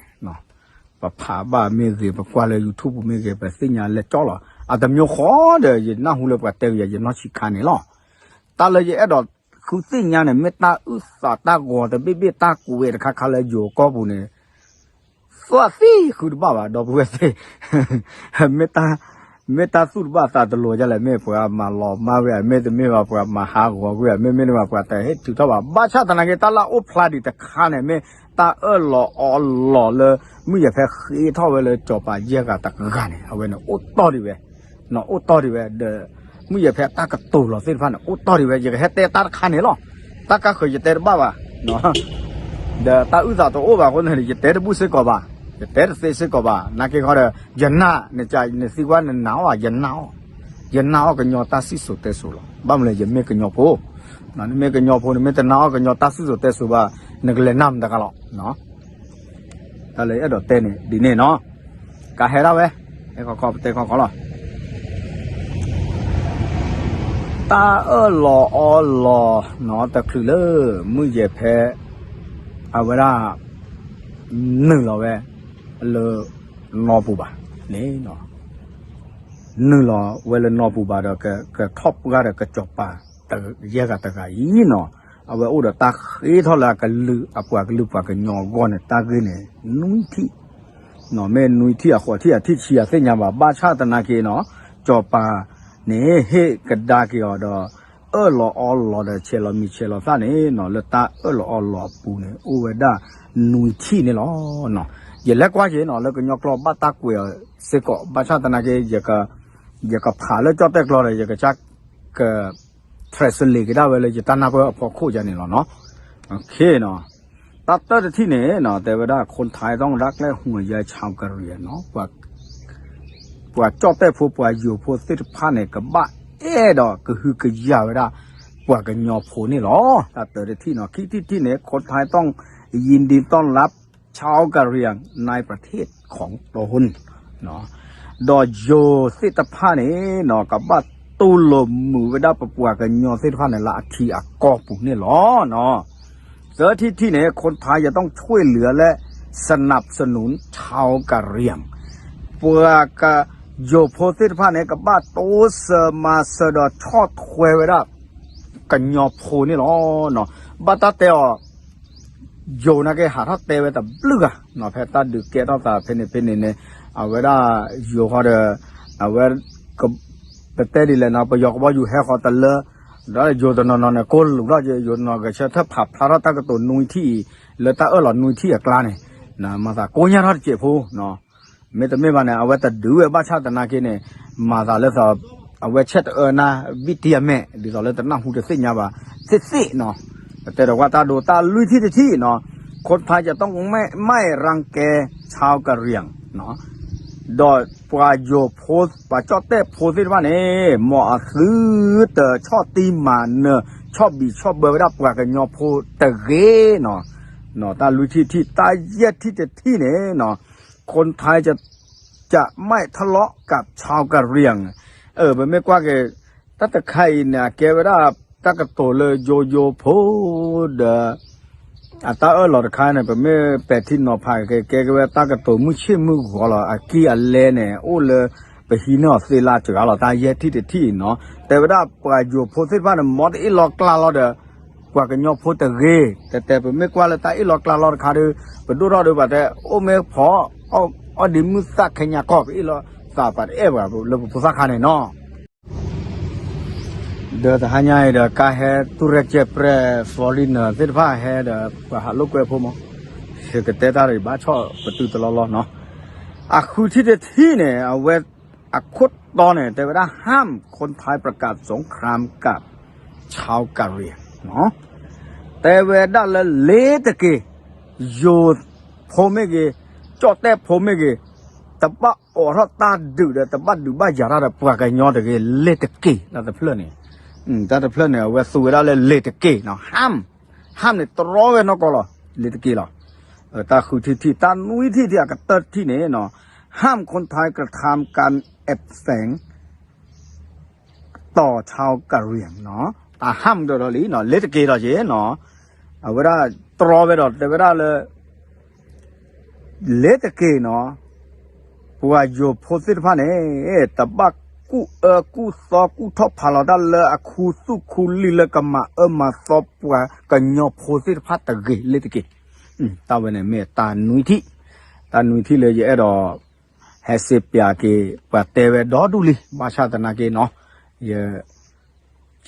ပဖးဘၣ်မ့ၢ်ဂ့ၤ ပကွၢ်လၢ YouTube ပူၤမ့ၢ်ဂ့ၤ ပသ့ၣ်ညါလဲၤကၠီလီၤ. အတမျိုးဃီဒီး ယနၢ်ဟူလၢပှၤတဲကယၤ ယနီၢ်ဆံးခါန့ၣ်လီၤ. တၢ်လၢယအဲၣ်ဒိးဃုသ့ၣ်ညါန့ၣ် မ့ၢ်တၢ်အုၣ်သးတၢ်ဂီၤတဘ့ၣ်ဘ့ၣ်တၢ်ကွဲးတခါခါလၢယိၤကီၢ်ပူၤန့ၣ် သွၣ်သံဃုတဘၣ်ဘၣ် ဒီပုၢ်ဝဲၢ်သ့ၣ် မ့ၢ်တၢ်သူၣ်တဘၣ်သးတလိၤဒ်လဲၣ် မ့ၢ်ပှၤမၤလီၤမၢ်ကွံာ်ဧါ မ့တမ့ၢ်ဘၣ် ပှၤမၤဟးဂီၤကွံာ်ဧါ မ့မ့ၢ်တမ့ၢ်ဘၣ် ပှၤတဟ့ၣ်ထုးထီၣ်ဘၣ်. ဘၣ်ဆၣ်သနာ်က့ တၢ်လၢအအိၣ်ဖျါဒံးတခါန့ၣ် မ့ၢ်တၢ်အၢၣ်လီၤအီလီၤလၢ မုၢ်ယဲၢ်ဖဲဃ့ထီၣ်ဝဲလၢစီၤပၤယဲၢ်ဂၤတဂၤန့ၣ် အဝဲန့ၣ်အိၣ်တီၢ်ဒံးဝဲ အိၣ်တီၢ်ဒံးဝဲဒီး မုၢ်ယဲၢ်ဖဲတၢ်ကတိၤလီၤသ့ၣ်တဖၣ်န့ၣ် အိၣ်တီၢ်ဒံးဝဲ ယကဟဲတဲတၢ်တခါန့ၣ်လီၤ. တၢ်ကါဃၢၤယတဲတဘၣ်ဘၣ် ဒီးတၢ်အုၣ်သးတအိၣ်ဘၣ်အဃိန့ၣ် ယတဲတဘူၣ်စ့ၢ်ကီးဘၣ်, ယတဲတသ့စ့ၢ်ကီးဘၣ်. နာ်က့ခီဒီး ယနာ် နသံကွၢ်နနာ်အီၤ ယနာ်အီၤ, ယနာ်အီၤကညီတၢ်စံၣ်စိၤတဲစိၤလီၤ. ဘၣ်မနုၤလဲၣ် ယမ့ၢ်ကညီဖိ, နမ့ၢ်ကညီဖိ နမ့ၢ်တနာ်အီၤကညီတၢ်စံၣ်စိၤတဲစိၤဘၣ် နကလဲၤနာ်မတၤတဂၤလီၤ. တၢ်လၢယအဲၣ်ဒိးတဲန့ၣ် ဒ်န့ၣ်နီၤ, ကဟဲဒၣ်ဝဲ, ဟဲခီခီပတဲခီခီလီၤ. တၢ်အၢၣ်လီၤအီလီၤနီၤ တချုးလၢ မုၢ်ယဲၢ်ဖဲ အဝဲဒၣ် နုာ်လီၤဝဲ လၢ နီၢ်ပူၤဘၣ်န့ၣ်, နုာ်လီၤဝဲလၢနီၢ်ပူၤဘၣ်ဒီး ကထီၣ်ပှၢ်ဒီးကစီၤပၤ ယဲၢ်ဂၤတဂၤအံၤနီၤ, အဝဲအိၣ်ဒီးတၢ်ဃ့ထီၣ်လၢအကလုာ် အပှၤကလုာ်ပှၤကညီအဂီၢ်န့ၣ် တၢ်ဂ့ၢ်န့ၣ် နွံထံၣ် မ့ၢ်နွံထံၣ်အဃိးထံၣ်အထံၣ်ဆံးအသ့ၣ်ညါဘၣ်. ဘၣ်ဆၣ်သနာ်က့နီၤ စီၤပၤန့ၣ် ဟ့ၣ်ကဒါက့ၤအီၤဒီး အၢၣ်လီၤအီလီၤဒီး ဆဲးလီၤမံၤဆဲးလီၤသၣ်န့ၣ်နီၤ လၢတၢ်အၢၣ်လီၤအီလီၤအပူၤန့ၣ် အိၣ်ဝဲဒၣ်နွံထံၣ်န့ၣ်လီၤ. ယလဲၤကွၢ်က့ၤနီၤ လၢကညီကျိာ်ဘၣ်တၢ်ကွဲးအီၤစ့ၢ်ကီး ဘၣ်ဆၣ်သနာ်က့ ယကဖးလၢကၠီၣ်တဲၣ်ကျီဒီး ယကစၢ်က translate က့ၤဒၣ်ဝဲလၢယတၢ်နၢ်ပၢၢ်အဖီခိၣ်ယါန့ၣ်လီၤနီၤ. တၢ်တၢတထံၣ်န့ၣ်နီၤ တဲဝဲဒၣ် คนไทยต้องรักและห่วงใยชาวกะเหรี่ยงနီၤ ပှၤကၠီၣ်တဲၣ်ဖိ ပှၤယိၤဖိသ့ၣ်တဖၣ်န့ၣ် ကဘၣ်အဲၣ်ဒိးကဟုကယာ်ဝဲဒၣ် ပှၤကညီဖိန့ၣ်လီၤ. တၢ်တၢတထံၣ်နီၤ ခံထံၣ်တထံၣ်န့ၣ် คนไทยต้องยินดีต้อนรับชาวกะเหรี่ยงในประเทศของตน ဒီးယိၤသ့ၣ်တဖၣ်န့ၣ်နီၤ ကဘၣ်တူၢ်လိာ်မုာ်ဝဲဒၣ်ပပှၤကညီသ့ၣ်တဖၣ်န့ၣ် လၢအထံအကီၢ်ပူၤန့ၣ်လီၤ. သၢထံၣ်တထံၣ်န့ၣ် คนไทยจะต้องช่วยเหลือและสนับสนุนชาวกะเหรี่ยง ပှၤက ယိၤဖိသ့ၣ်တဖၣ်န့ၣ် ကဘၣ်တိစၢၤမၤစၢၤဒီးဆီၣ်ထွဲဝဲဒၣ် ကညီဖိန့ၣ်လီၤ. ဘၣ်တၢ်တဲအီၤ ယိၤနာ်က့ ဟးထီၣ်တဲဝဲတဘျုးဂၤနီၤ ဖဲတၢ်ဒုးကဲထီၣ်သးဖဲန့ၣ်ဖဲန့ၣ်န့ၣ် အဝဲဒၣ်ယိၤဃီဒီး အဝဲ ပတဲဒ်လဲၣ်နီၤ ပယီၤကဘီယူၤဟဲဃီတလၢ ဒီးယိၤတနီၤနီၤန့ၣ် ကိးလူၤထီၣ်ယိၤတနီၤ ဂဲၤဆၢထၢၣ်ဖးဖျါထီၣ်တၢ်ကတိၤနွံထံၣ်အံၤ လၢတၢ်အၢၣ်လီၤနွံထံၣ်အကျါန့ၣ် မၤသးကိညၢ်ထီၣ်တစဲးဖိနီၤ မ့တမ့ၢ်ဘၣ်န့ၣ် အဝဲတဒုးဝဲဘၣ်ဆၣ်သနာ်က့န့ၣ် မၤသးလၢ အဝဲဆဲးတအၢနၢ်ဘံၣ်တံၢ်အမဲာ် ဒ်သိးလၢတနၢ်ဟူတသ့ၣ်ညါဘၣ်သ့ၣ်သ့ၣ်နီၤ ပတဲဒီးကွၢ်တၢ်ဒိတၢ်လွံၢ်ထံၣ်တထံၣ်နီၤ คนไทยจะต้องไม่ไม่รังแกชาวกะเหรี่ยงเนาะ ဒီးပှၤယိၤဖိ ပှၤကၠီၣ်တဲၣ်ဖိသ့ၣ်တဖၣ်န့ၣ် မ်အသုတဆီၣ်တံၢ်မၤနၢၤ ဆီၣ်ဘံးဆီၣ်ဘၢဝဲဒၣ်ပှၤကညီဖိတဂ့ၤနီၤ. တၢ်လွံၢ်ထံၣ်တထံၣ် တၢ်ယဲၢ်ထံၣ်တထံၣ်န့ၣ်နီၤ คนไทยจะ จะไม่ทะเลาะกับชาวกะเหรี่ยง ပမ့ၢ်ကွၢ်က့ၤ တၢ်တခါအံၤန့ၣ် အကဲဝဲဒၣ် တၢ်ကတိၤလၢယိယိဖိ ဒီး အတၢ်အၢၣ်လီၤတခါန့ၣ် ပမ့ၢ်ပဲာ်ထံနီၤဖးက့ၤ ကဲက့ၤဝဲတၢ်ကတိၤမုၢ်ဆ့ၣ်မုၢ်ဂီၤလီၤ. အကံၢ်အလဲန့ၣ် အိၣ်လၢ ပဟံးန့ၢ်အီၤသ့လၢစှၤလီၤ တၢ်ယဲၢ်ထံၣ်တထံၣ်အံၤနီၤ. တဲဝဲဒၣ်ပှၤယိၤဖိသ့ၣ်တဖၣ်န့ၣ် မ်တအ့ၣ်လီၤကျါလီၤဒီး ပှၤကညီဖိတဂ့ၤ. တဲတဲပမ့ၢ်ကွၢ်လၢတၢ်အ့ၣ်လီၤကျါလီၤတခါဒီး ပဒိၣ်ထီၣ်ဒီးဘၣ်တဲ အိၣ်မ့ၢ်ဖီ အီၣ်ဒံးမုၢ်သၣ်ခဲညါကီၢ် ပအ့ၣ်လီၤသးပှၤတအဲၣ်ဘၣ်လၢပဖိသၣ်ခါန့ၣ်နီၤ. ဒီးတဟါညါအံၤဒီး ကါဟဲတူၢ်ရဲၣ်ကျဲၣ်ပြဲၣ် foreigner သ့ၣ်တဖၣ်ဟဲဒီး ပှၤဟးလိာ်ကွဲဖိမး ယကတဲတၢ်ရံးဘၣ်ဆီၣ်ပတုၤတလီၢ်လီၢ်နီၤ. အဃုထံၣ်တထံၣ်န့ၣ် အဝဲအခိၣ်တီန့ၣ် တဲဝဲဒၣ် ห้ามคนไทยประกาศสงครามกับชาวกะเหรี่ยง တဲဝဲဒၣ်လၢလ့ၤတက့ၤ ယိၤဖိမ့ၢ်ဂ့ၤ ကၠီၣ်တဲၣ်ဖိမ့ၢ်ဂ့ၤ တဘၣ်အိးထီၣ်တၢ်ဒုးဒီး တဘၣ်ဒုးဘၣ်ယၤတၢ်ဒီးပှၤကညီတဂ့ၤ လ့ၤတက့ၤ တၢ်တဖျၢၣ်န့ၣ် တၢ်တဖျၢၣ်န့ၣ် အဝဲသူဝဲဒၣ်လၢလ့ၤတက့ၤနီၤ ห้าม ห้าม န့ၣ် တြီဝဲနီၢ်ကီၢ်လီၤ လ့ၤတက့ၤလီၤ. တၢ်ဃုထံၣ်ထံၣ် တၢ်နွံထံၣ်ထံၣ် အကတၢၢ်ထံၣ်န့ၣ်နီၤ ห้ามคนไทยกระทำการแอบแฝง ต่อชาวกะเหรี่ยงနီၤ တၢ် ห้าม ဒီးဒီးလံနီၤ လ့ၤတက့ၤဒီးက့ၤနီၤ အဝဲဒၣ်တြီဝဲဒီးတဲဝဲဒၣ်လၢ လ့ၤတက့ၤနီၤ ပှၤယိၤဖိသ့ၣ်တဖၣ်န့ၣ် တဘၣ်ကူၣ်အၢကူၣ်သီကူၣ်ထီၣ်ဖးလီၤတၢ်လၢအခူသူၣ်ခူလံာ်လၢကမၤအၢမၤသီပှၤကညီဖိသ့ၣ်တဖၣ်တဂ့ၤ လ့ၤတက့ၤ တၢ်ဝဲန့ၣ်မ့ၢ်တၢ်နွံထံၣ် တၢ်နွံထံၣ်လၢယအဲၣ်ဒိး ဟဲစ့ပၠးက့ၤ ပှၤတဲဝဲဒီဒူၣ်လံ ဘၣ်ဆၣ်သနာ်က့နီၤ ယ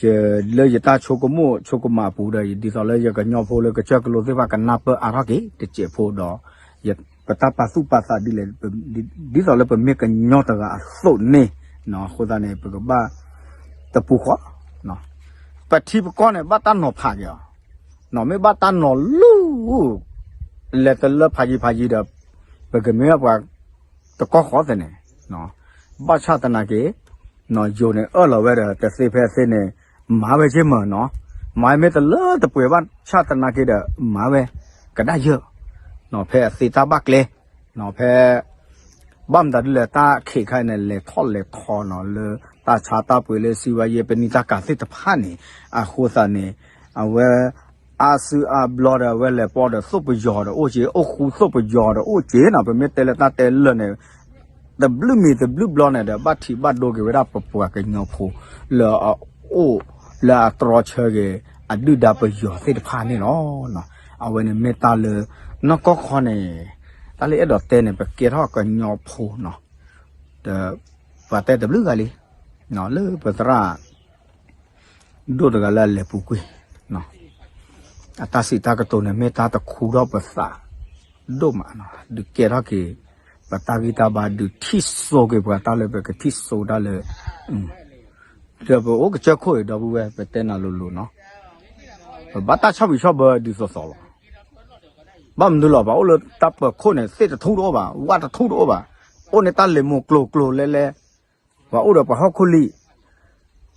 ယ လၢယတၢ်ဆိကမိၣ်ဆိကမးအပူၤဒီး ဒ်သိးလၢယကညီဖိလၢကစၢၢ်ကလိသ့ၣ်တဖၣ်ကနၢ်ပၢၢ်အါထီၣ်က့ၤတစဲးဖိဒီး ပတၢ်ပာ်သူၣ်ပာ်သးဒ်လဲၣ် ဒ်သိးလၢပမ့ၢ်ကညီတဂၤအသိးန့ၣ် အဃိသတးန့ၣ် ပကဘၣ်တပူၤဃီ ပထံပကီၢ်န့ၣ် ဘၣ်တၢ်နီၤဖးက့ၤအီၤ မ့ၢ်ဘၣ်တၢ်နီၤလူၤ လဲၤတလၢဖးယံၤဖးယံၤဒီး ပကမ့ၢ်ပှၤတကီၢ်ဃီသ့န့ၣ် ဘၣ်ဆၣ်သနာ်က့ ယိၤန့ၣ်အၢၣ်လီၤဝဲဒီး တသ့ဖဲအသ့န့ၣ် မၤဝဲက့မၢ်နီၤ မၤမ့ၢ်တလၢတပှဲၤဘၣ်ဆၣ်သနာ်က့ဒီး မၤဝဲကဒၣ်ယၢၢ် ဖဲအသ့တၢ်ဘၣ်ကျဲ ဖဲ ဘၣ်မတၤဒ်လဲၣ် တၢ်ခဲခါန့ၣ် လဲၤထီၣ်လဲၤထီနီၤ လၢတၢ်ဆါတၢ်ပှ့ၤလၢစံးဝဲယဲ ပနံာ်တၢ်ကၤသ့ၣ်တဖၣ်န့ၣ် အဃိသတးန့ၣ် အဝဲ အါစုအါဘျီဒီး အဝဲလဲၤပီဒီး သိၣ်ပယီၤဒီးအိၣ်က့ၤ အိၣ်ဃူသိၣ်ပယီၤဒီးအိၣ်က့ၤနီၤ ပမ့ၢ်တဲလၢတၢ်တဲလၢာ်န့ၣ် တဘျုးမံၤတဘျုးဘျီန့ၣ်ဒီး ဘၣ်ထံးဘၣ်ဒိက့ၤဝဲဒၣ်ပပှၤကညီဖိ လၢအအိၣ်လၢအတြီဆၢက့ၤ အဒုၣ်ဒါပယီၤသ့ၣ်တဖၣ်န့ၣ်လီၤ. အဝဲန့ၣ်မ့ၢ်တၢ်လၢ နီၢ်ကီၢ်ခီန့ၣ် တၢ်လၢအဲၣ်ဒိးတဲန့ၣ် ပကဲထီၣ်ကညီဖိနီၤ ဒီး ပှၤတဲတဘျုးဂၤလံ လၢပသရၣ် ဒိၣ်တဂၤလၢအလဲၤပူၤကွံာ် အတၢ်စံးတၢ်ကတိၤန့ၣ် မ့ၢ်တၢ်တခူထီၣ်ပသးဒိၣ်မးနီၤ ဒုးကဲထီၣ်က့ၤ ပတၢ်ဂံၢ်တၢ်ဘါ ဒုးထံၣ်စိက့ၤပှၤတၢ်လၢပကထံၣ်စိတၢ်လၢ ဒီးပအိၣ်ကစၢၢ်ခိၣ်အံၤ ဒီပုၢ်ဝဲၢ် ပတဲနၤလိၤလိၤနီၤ ပဘၣ်တၢ်ဆီၣ်ဘံးဆီၣ်ဘၢဒ်သိးသိးလီၤ. ဘၣ်မနုၤလီၤ ပှၤအိၣ်လၢတၢ်ပၢၤခိၣ်န့ၣ် သ့ၣ်တထူၣ်တအိၣ်ဘၣ် ဝၣ်တထူၣ်တအိၣ်ဘၣ် အိၣ်န့ၢ်တၢ်လ့ၤမိၢ်ကျိၤကျိၤလဲလဲ ပှၤအိၣ်ဒီးပှၤဟီၣ်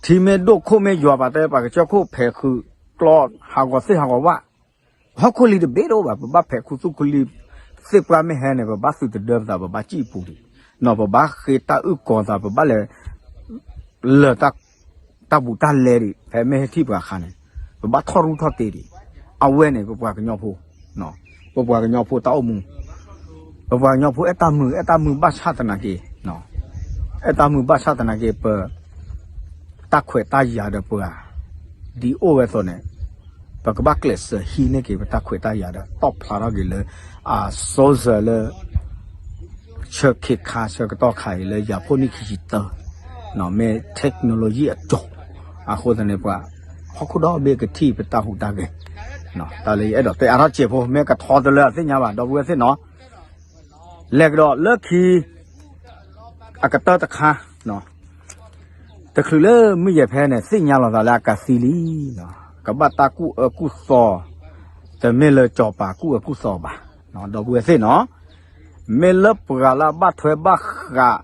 ခိၣ်လံၤ ထံမ့ၢ်ဒိၣ်ခိၣ်မ့ၢ်ယွၤ ပှၤတဲပှၤကစၢၢ်ခိၣ်ဖဲးဃုာ်ကျီ ဟးဂီၤသ့ၣ်ဟးဂီၤဝၣ် ပဟီၣ်ခိၣ်လံၤတဘ့ၣ်တအိၣ်ဘၣ် ပဘၣ်ဖဲးခူသူၣ်ခူလံၤ သ့ၣ်ပှၢ်မ့ၢ်ဟဲန့ၣ် ပဘၣ်သုးတဒၢပသး ပဘၣ်စံၣ်ပူၤဒံး နီၤ ပဘၣ်ဃ့တၢ်အုၣ်ကီၤသး ပဘၣ်လဲၤ လၢာ် တၢ်ဘူးတၢ်လဲဒံး ဖဲမ့ၢ်ဟဲထံၣ်ပှၤအခါန့ၣ် ပဘၣ်ထီၣ်ရူၢ်ထီၣ်တ့ဒံး အဝဲန့ၣ် ပပှၤကညီဖိ ပပှှၤကညီဖိတၢ်အိၣ်မူ ပပှၤကညီဖိအဲၣ်တၢ်မုာ် အဲၣ်တၢ်မုာ်ဘၣ်ဆၣ်သနာ်က့ အဲၣ်တၢ်မုာ်ဘၣ်ဆၣ်သနာ်က့ ပ တၢ်ခွဲးတၢ်ယာ်ဒီးပှၤ ဒ်အိၣ်ဝဲအသိးန့ၣ် ပကဘၣ်ကျဲးစၢးဟံးန့ၢ်က့ၤပတၢ်ခွဲးတၢ်ယာ်ဒီး တီၣ်ဖျါထီၣ်က့ၤလၢ အစီစၢၤလၢ ဆၢခ့ခါဆၢကတီၢ်ခါအံၤလၢယၤဖိနံၣ်ခံဆံတၢ မ့ၢ် technology အကီၢ် အဃိသတးန့ၣ် ပှၤဟီၣ်ခိၣ်ဒီဘ့ၣ်ကထံၣ်ပတၢ်ဟူးတၢ်ဂဲၤ တၢ်လၢယအဲၣ်ဒိးတဲအါထီၣ်စဲးဖိ မ့ၢ်ကထီတလၢအသ့ၣ်ညါဘၣ် ဒီပုၢ်ဝဲၢ်သ့ၣ်နီၤ လဲၤကဒီးလၢခံ အကတၢၢ်တခါ တချုးလၢမုၢ်ယဲၢ်ဖဲန့ၣ် သ့ၣ်ညါလီၤသးလၢအကးသံလံ ကဘၣ်တၢ်ကူၣ်အၢကူၣ်သီ တမ့ၢ်လၢစီၤပၤကူၣ်အၢကူၣ်သီဘၣ်, ဒီပုၢ်ဝဲၢ်သ့ၣ်နီၤ, မ့ၢ်လၢပှၤလၢအဘၣ်ထွဲဘၣ်ဃး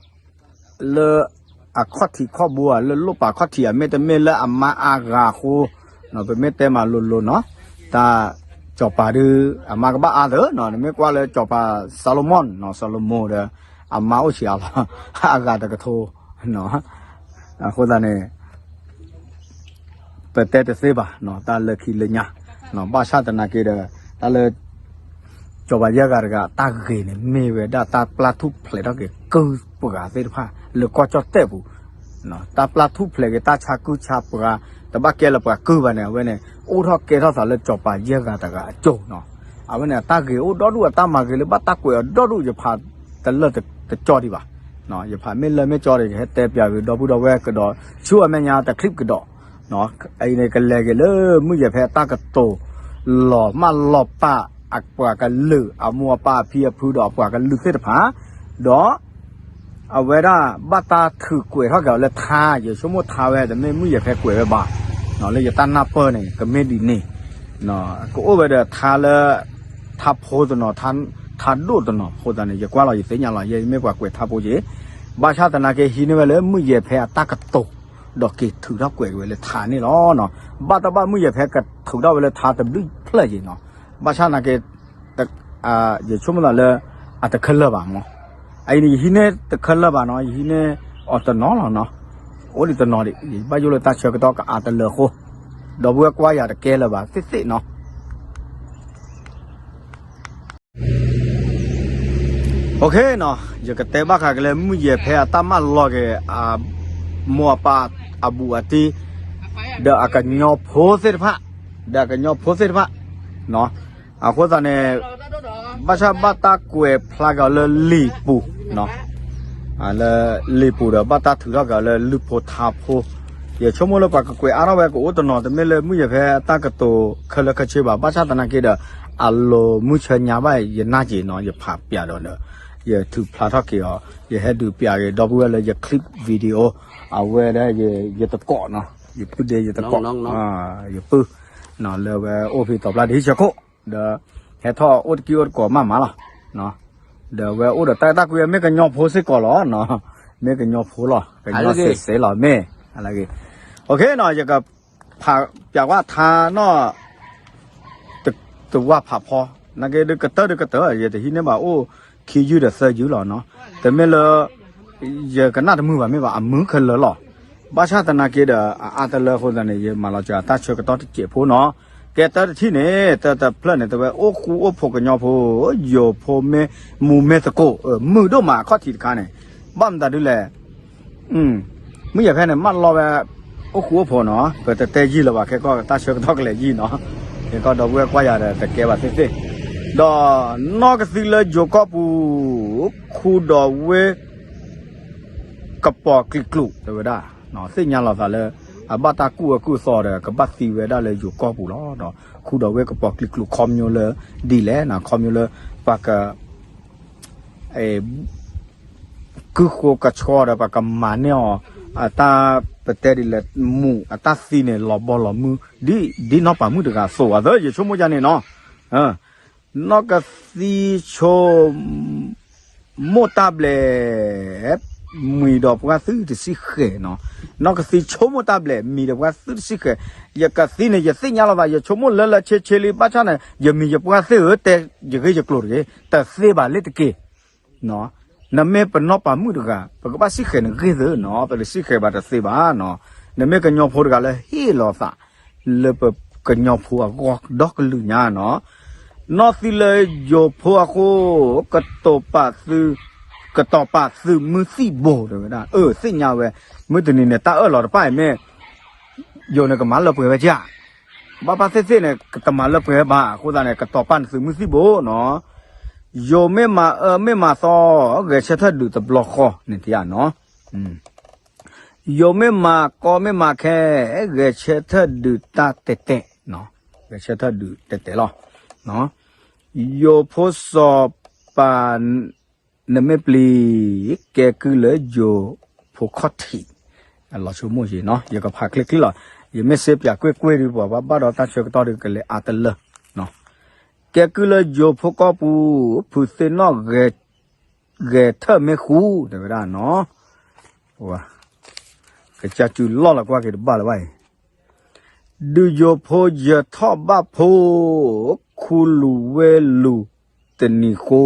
လၢအခီၣ်ထံးခီၣ်ဘိဧါ လၢလိၣ်ပာ်ခီၣ်ထံး အမ့ၢ်တမ့ၢ်လၢအမါအါဂၤအဃိ, ပမ့ၢ်တဲမးလိၤလိၤနီၤ, တၢ်စီၤပၤဒုး အမါကဘၣ်အါသၢနီၤ, နမ့ၢ်ကွၢ်လၢစီၤပၤ Solomon နီၤ, Solomon ဒီး အမါအိၣ်ဆံးအါလီၤ, အဂၤတကထိနီၤ, အဃိသတးန့ၣ် ပတဲတသ့ဘၣ်နီၤ, တၢ်လၢခံလၢညါ, ဘၣ်ဆၣ်သနာ်က့ဒီး တၢ်လၢ စီၤပၤယဲၢ်ဂၤတဂၤ တၢ်ဂ့ၤန့ၣ် မ့ၢ်ဝဲဒၣ်တၢ်ပျၢ်ထူၣ်ဖျဲးထီၣ်က့ၤကုၢ်ပှၤသ့ၣ်တဖၣ် လၢကီၢ်ကၠီၣ်တဲၣ်ပူၤ, တၢ်ပျၢ်ထူၣ်ဖျဲးက့ၤတၢ်ဆါကုၢ်ဆါပှၤ, တဘၣ်ကဲလၢပှၤကုၢ်ဘၣ်န့ၣ် အဝဲန့ၣ် အိၣ်ထီၣ်ကဲထီၣ်သးလၢစီၤပၤယဲၢ်ဂၤတဂၤအကၠိၤနီၤ, အဝဲန့ၣ် အတၢ်ဂ့ၤအိၣ်ဒီဒူၣ် အတၢ်မၤဂ့ၤလၢဘၣ်တၢ်ကွဲးအီၤဒီဒူၣ် ယဖးတလၢာ်တကၠီဒံးဘၣ်, ယဖးမ့ၢ်လၢမ့ၢ်ကၠီဒီး ယဟဲတဲပျးက့ၤ ဒီပုၢ်ဒီဝဲၢ်ကဒီး ဆူအမဲာ်ညါတချံးကဒီး အံၤန့ၣ် ကလဲၤက့ၤလၢမုၢ်ယဲၢ်ဖဲအတၢ်ကတိၤ လီၤမၢ်လီၤပာ်အပှၤကလုာ် အမိၢ်အပၢ်အဖံအဖုဒီးအပှၤကလုာ်သ့ၣ်တဖၣ်, ဒီး အဝဲဒၣ်ဘၣ်တၢ်ထုးကွဲးထီၣ်က့ၤအီၤလၢထါ, ယဆိကမိၣ်ထါဝဲ တမ့ၢ်မုၢ်ယဲၢ်ဖဲကွဲးဝဲဘၣ်, လၢယတၢ်နၢ်ပၢၢ်န့ၣ် ကမ့ၢ်ဒ်န့ၣ်, ကအိၣ်ဝဲဒီးထါလၢ ထါဖိတနီၤ, ထါဒိၣ်တနီၤအဃိသတးန့ၣ် ယကွၢ်လီၤ ယသ့ၣ်ညါလီၤ ယမ့ၢ်ပှၤကွဲးထါဖိက့ၤ, ဘၣ်ဆၣ်သနာ်က့ ဟံးန့ၢ်ဝဲလၢမုၢ်ယဲၢ်ဖဲအတၢ်ကတိၤ ဒီးက့ၤထုးထီၣ်ကွဲးက့ၤဝဲလၢထါန့ၣ်လီၤ. ဘၣ်တဘၣ်မုၢ်ယဲၢ်ဖဲကထုးထီၣ်ဝဲလၢထါတဘျုးဖျၢၣ်က့ၤနီၤ, ဘၣ်ဆၣ်သနာ်က့ ယဆိကမိၣ်သးလၢ အတခဲလၢာ်ဘၣ်မး, အအံၤန့ၣ် ယဟံးန့ၢ်တခဲလၢာ်ဘၣ်နီၤ, ယဟံးန့ၢ်အီၤတနီၤလီၤနီၤ, အိၣ်ဒံးတနီၤဒံး ယဘၣ်ယိၣ်လၢတၢ်ဆၢကတီၢ်ကအါတလၢအဃိ, ဒီပုၢ်ဝဲၢ်ကွၢ်ယၤတကဲလၢၤဘၣ်သ့ၣ်သ့ၣ်နီၤ. ယကတဲဘၣ်ဃးက့ၤလၢမုၢ်ယဲၢ်ဖဲအတၢ်မၢလီၤက့ၤ အမိၢ်အပၢ်အဘူးအတံၢ် ဒီးအကညီဖိသ့ၣ်တဖၣ်, ဒီးအကညီဖိသ့ၣ်တဖၣ်, အဃိသတးန့ၣ် ဘၣ်ဆၣ်ဘၣ်တၢ်ကွဲးဖျါက့ၤအီၤလၢလံာ်ပူၤ လၢလံာ်ပူၤဒီး ဘၣ်တၢ်ထုးထီၣ်က့ၤအီၤလၢလုၢ်ဖိထါဖိ, ယဆိကမိၣ်လၢပှၤကကွဲးအါထီၣ်ဝဲကအိၣ်တနီၤ တမ့ၢ်လၢမုၢ်ယဲၢ်ဖဲအတၢ်ကတိၤခဲလၢာ်ခဲဆ့ဘၣ်, ဘၣ်ဆၣ်သနာ်က့ဒီး အလိၤမုၢ်ဆၢညါဘၣ် ယနာ်က့ၤနီၤ, ယဖးပျးဒီး ယထုးဖျါထီၣ်က့ၤအီၤ, ယဟဲဒုးပျးက့ၤ ဒီပုၢ်ဝဲၢ်လၢယ clip video အဝဲဒၣ် ယတကိးနီၤ, ယပုၢ်ဒ့ယတကိး, ယပုၢ် လၢဝဲအိၣ်ဖဲတီၤဖျါတဟံၣ်ဆၢခိၣ်, ဒီးဟဲထီၣ်အိၣ်တကံၢ်အိၣ်တကိးမးမးလီၤ, ဒီးဝဲအိၣ်ဒီးတၢ်အဲၣ်တၢ်ကွံ မ့ၢ်ကညီဖိစ့ၢ်ကီးလီၤ, မ့ၢ်ကညီဖိလီၤ, ကညီစ့ၢ်စ့ၢ်လီၤ မ့ၢ် OK နီၤ, ယကဖးပျးကွၢ်ထါနီၤ တဝၢ်ဖးဖီ, နာ်က့ဒုးကတၢၢ်ဒုးကတၢၢ် ယတဟံးန့ၢ်ဘၣ်အိၣ်ခံယုၢ်ဒီးသၢယုၢ်လီၤနီၤ, တမ့ၢ်လၢ ယကနၣ်တမုာ်ဘၣ်မ့ၢ်ဘၣ် အမုာ်ခဲလၢာ်လီၤ, ဘၣ်ဆၣ်သနာ်က့ဒီး အအါတလၢအဃိသတးန့ၣ် ယမၤလီၤစၢၤတၢ်ဆၢကတီၢ်တစဲးဖိနီၤ, ကဲတၢတထံၣ်န့ၣ် တၢတဖျၢၣ်န့ၣ် တဝဲအိၣ်ဃူအိၣ်ဖိးကညီဖိ, ယိၤဖိမ့ၢ်မူမ့ၢ်သကိး, မုာ်ဒိၣ်မးအခီၣ်ထံးတခါန့ၣ်, ဘၣ်မတၤဒုလဲၣ် မုၢ်ယဲၢ်ဖဲန့ၣ် မၢလီၤဝဲ အိၣ်ဃူအိၣ်ဖိးနီၤ, ပတတဲယံာ်လၢၤဘၣ် ခဲကီၢ်တၢ်ဆၢကတီၢ်ကလဲၤယံာ်နီၤ, ခဲကီၢ်ဒီပုၢ်ဝဲၢ်ကွၢ်ယၤဒီး တကဲဘၣ်သ့ၣ်သ့ၣ်, ဒီးနီၢ်ကသံလၢယိၤကီၢ်ပူၤ ခူဒီးဝ့ၢ် ကပီၤကျံးကျူး တဲဝဲဒၣ်, သ့ၣ်ညါလီၤသးလၢ အဘၣ်တၢ်ကူၣ်အၢကူၣ်သီဒီး ကဘၣ်သံဝဲဒၣ်လၢယိၤကီၢ်ပူၤလီၤ. ခူဒီးဝ့ၢ်ကပီၤကျံးကျူး ခီပညီလၢ ဒ်လဲၣ်နီၤ, ခီပညီလၢ ပှၤက ကုၢ်ဃိကဆှီဒီး ပှၤကမၤန့ၢ်အီၤ အတၢ်ပတဲဒ်လဲၣ် မူးအတၢ်သံန့ၣ် လီၤဘီလီၤမုၢ် ဒ်နီၢ်ပၤမုၣ်တဂၤအသိး အသး ယဆိကမိၣ်ယါန့ၣ်နီၤ, နီၢ်ကသံဆိ မိၢ်တၢ်ဘျဲၣ် မံၤဒီးပှၤသုတစံးဃဲၤနီၤ, နီၢ်ကသံဆိကမိၣ်တၢ်ဘျဲၣ် မံၤဒီးပှၤသုတစံးဃဲၤ, ယကသံန့ၣ် ယသ့ၣ်ညါလီၤသး ယဆိကမိၣ်လၢလၢဆ့ဆ့လံ ဘၣ်ဆၣ်န့ၣ် ယမံၤယပှၢ်သ့ၣ်ဧၢ တဲယဂ့ၢ်ယကျိၤတဂ့ၤ တသ့ဘၣ်လၢတက့ၢ် နမ့ၢ်ပနီၢ်ပၤမုၣ်တဂၤ ပကဘၣ်စံးဃဲၤနဂ့ၢ်သ့နီၤ, ပတစံးဃဲၤဘၣ်တသ့ဘၣ်နီၤ, နမ့ၢ်ကညီဖိတဂၤလၢဟ့ၣ်လီၤသး လၢပကညီဖိအဂီၢ်ဒီကလုာ်ညါနီၤ, နီၢ်သံလၢယိၤဖိအဃိ ကတိၤပာ်သု ကတိၤပာ်သုးမုၢ်သံၣ်ဘိ တဲဝဲဒၣ်, အၢ သ့ၣ်ညါဝဲ, မုၢ်တနံၤန့ၣ် တၢ်အၢၣ်လီၤတဖၣ်အံၤမ့ၢ် ယိၤန့ၣ်ကမၤလၢပှဲၤဝဲကၢ် ဘၣ်ဘၣ်သ့ၣ်သ့ၣ်န့ၣ် ကတမၤလၢပှဲၤဘၣ်အဃိသတးန့ၣ် ကတိၤပာ်နသုးမုၢ်သံၣ်ဘိနီၤ, ယိၤမ့ၢ်မၤအၢမ့ၢ်မၤသီ ဂဲၤဆၢထၢၣ်ဒုးတဘျီဃီန့ၣ်တယၢ်နီၤ, ယိၤမ့ၢ်မၤကီမ့ၢ်မၤခဲ ဂဲၤဆၢထၢၣ်ဒုးတၢ်တဲာ်တဲာ်, ဂဲၤဆၢထၢၣ်ဒုးတဲာ်တဲာ်လီၤ, ယိၤဖိစီၤပၤ နမ့ၢ်ပျံၤ ကဲကုၢ်လၢယိၤဖိခီၣ်ထံး, လီၤဆိကမိၣ်ယံၤနီၤ, ယကဖးချ့ချ့လီၤ, ယမ့ၢ်စ့ပၠးကွ့ၢ်ကွ့ၢ်ဒုး ပှၤဘၣ်ဘၣ်ဒီးတၢ်ဆၢကတီၢ်ဒုးကလဲၤအါတလၢ တဲကုၢ်လၢယိၤဖိကီၢ်ပူၤ, ဖုးသ့ၣ်နီၣ်ဂဲၤထၢၣ်မ့ၢ်ဃူ, တဲဝဲဒၣ်နီၤ. ကစၢ်စုလီၢ်လီၤကွၢ်က့ၤတဘၣ်လၢၤဘၣ်အံၤ, ဒုးယိၤဖိယၢၤထီၣ်ဘၣ်ဖိ, ခူလူၤဝ့ၢ်လူၤတနံၤဃိ,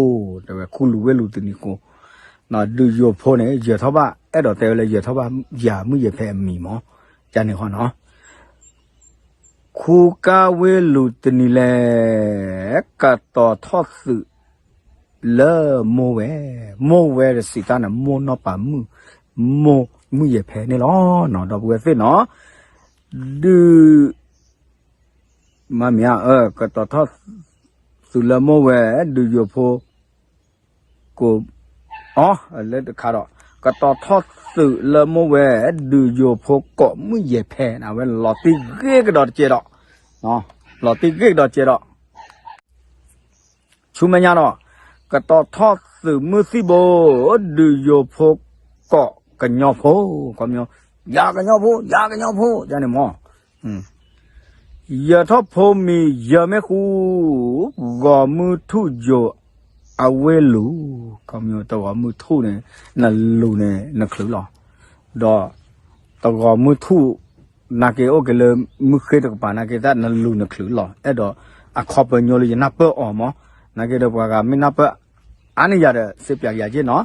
တဲဝဲခူလူၤဝ့ၢ်လူၤတနံၤဃိ, ဒုးယိၤဖိန့ၣ် ယၢၤထီၣ်ဘၣ် အဲၣ်ဒိးတဲဝဲလၢယၢၤထီၣ်ဘၣ်ယၤမုၣ်ယဲၤဖဲအမံၤမး, ကန့ၣ်ဃီနီၤ. ခူကါဝ့ၢ်လူၤတနံၤလဲၣ်, ကတီၤထီၣ်သုးလၢမိၢ်ဝဲ, မိၢ်ဝဲတစံးတၢ်န့ၣ် မိၢ်နီၢ်ပၤမုၣ်, မိၢ်မုၣ်ယဲၤဖဲန့ၣ်လီၤနီၤ, ဒီပုၢ်ဝဲၢ်သ့ၣ်နီၤ. ဒုး မ့မ့ၢ်ဧါ, ကတီၤထီၣ်သုးလၢမိၢ်ဝဲ, ဒုးယိၤဖိ ကိး, အ လၢတခါဒီး, ကတီၤထီၣ်သုးလၢမိၢ်ဝဲ, ဒုးယိၤဖိကိးမုၣ်ယဲၤဖဲန့ၣ် အဝဲလီၤတံၢ်ဂ့ၤကဒီးတကဲးဒီး, လီၤတံၢ်ဂ့ၤကဒီးတကဲးဒီး ဆူမဲာ်ညါဒီး, ကတီၤထီၣ်သုးမုၢ်သံၣ်ဘိ, ဒုးယိၤဖိကိးကညီဖိ, ကီမ ယၤကညီဖိ, ယၤကညီဖိ, ယၤန့ၣ်မး, ယၢၤထီၣ်ဖိမံၤယၢၤမ့ၢ်ဃူ, ဂီၤမုၢ်ထူၣ်ယိၤအဝ့ၢ်လူၤ, တဂီၤမုၢ်ထူၣ်န့ၣ်, နလူၤန့ၣ်နချုးလီၤ, ဒီးတဂီၤမုၢ်ထူၣ် နာ်က့အိၣ်က့ၤလၢမုၢ်ဃ့တကပၤ နာ်က့တၢ်နလူၤနချုးလီၤ, အဲၣ်ဒိး အခီပညီလၢယနၢ်ပၢၢ်အီၤမး, နာ်က့ဒီးပှၤဂၤမ့ၢ်နၢ်ပၢၢ်အါန့ၢ်ယၤဒီး စ့ပၠးယၤက့နီၤ,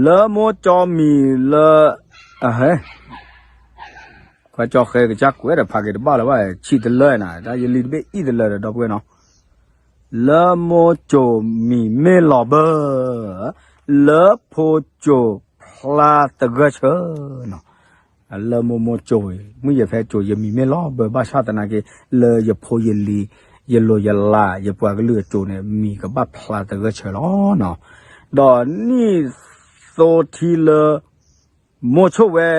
လၢမိၢ်ကၠီမံၤလၢ အဟဲ ကွၢ်ကၠီဃဲကစၢ်ကွဲးဒီးဖးက့ၤတဘၣ်လၢၤဘၣ်, ဆံးတလၢနၤ တၢ်ယလံၤတဘ့ၣ်အံၣ်တလၢဒီး ဒီပုၢ်ဝဲၢ်နီၤ, လၢမိၢ်ကၠီမံၤမ့ၢ်လီၤဘၢ, လၢဖိကၠီဖျါသဂၢၢ်ဆၢနီၤ, လၢမိၢ်မိၢ်ကၠီ, မုၣ်ယဲၤဖဲကၠီ ယမံၤမ့ၢ်လီၤဘၢ ဘၣ်ဆၣ်သနာ်က့ လၢယဖိယလံၤ ယလိၤယလး ယပှၤကလုာ်အကၠီန့ၣ် မံၤကဘၣ်ဖျါသဂၢၢ်ဆၢလီၤနီၤ, ဒီးနံၣ်သိထံလၢ မိၢ်ဆိၣ်ဝဲ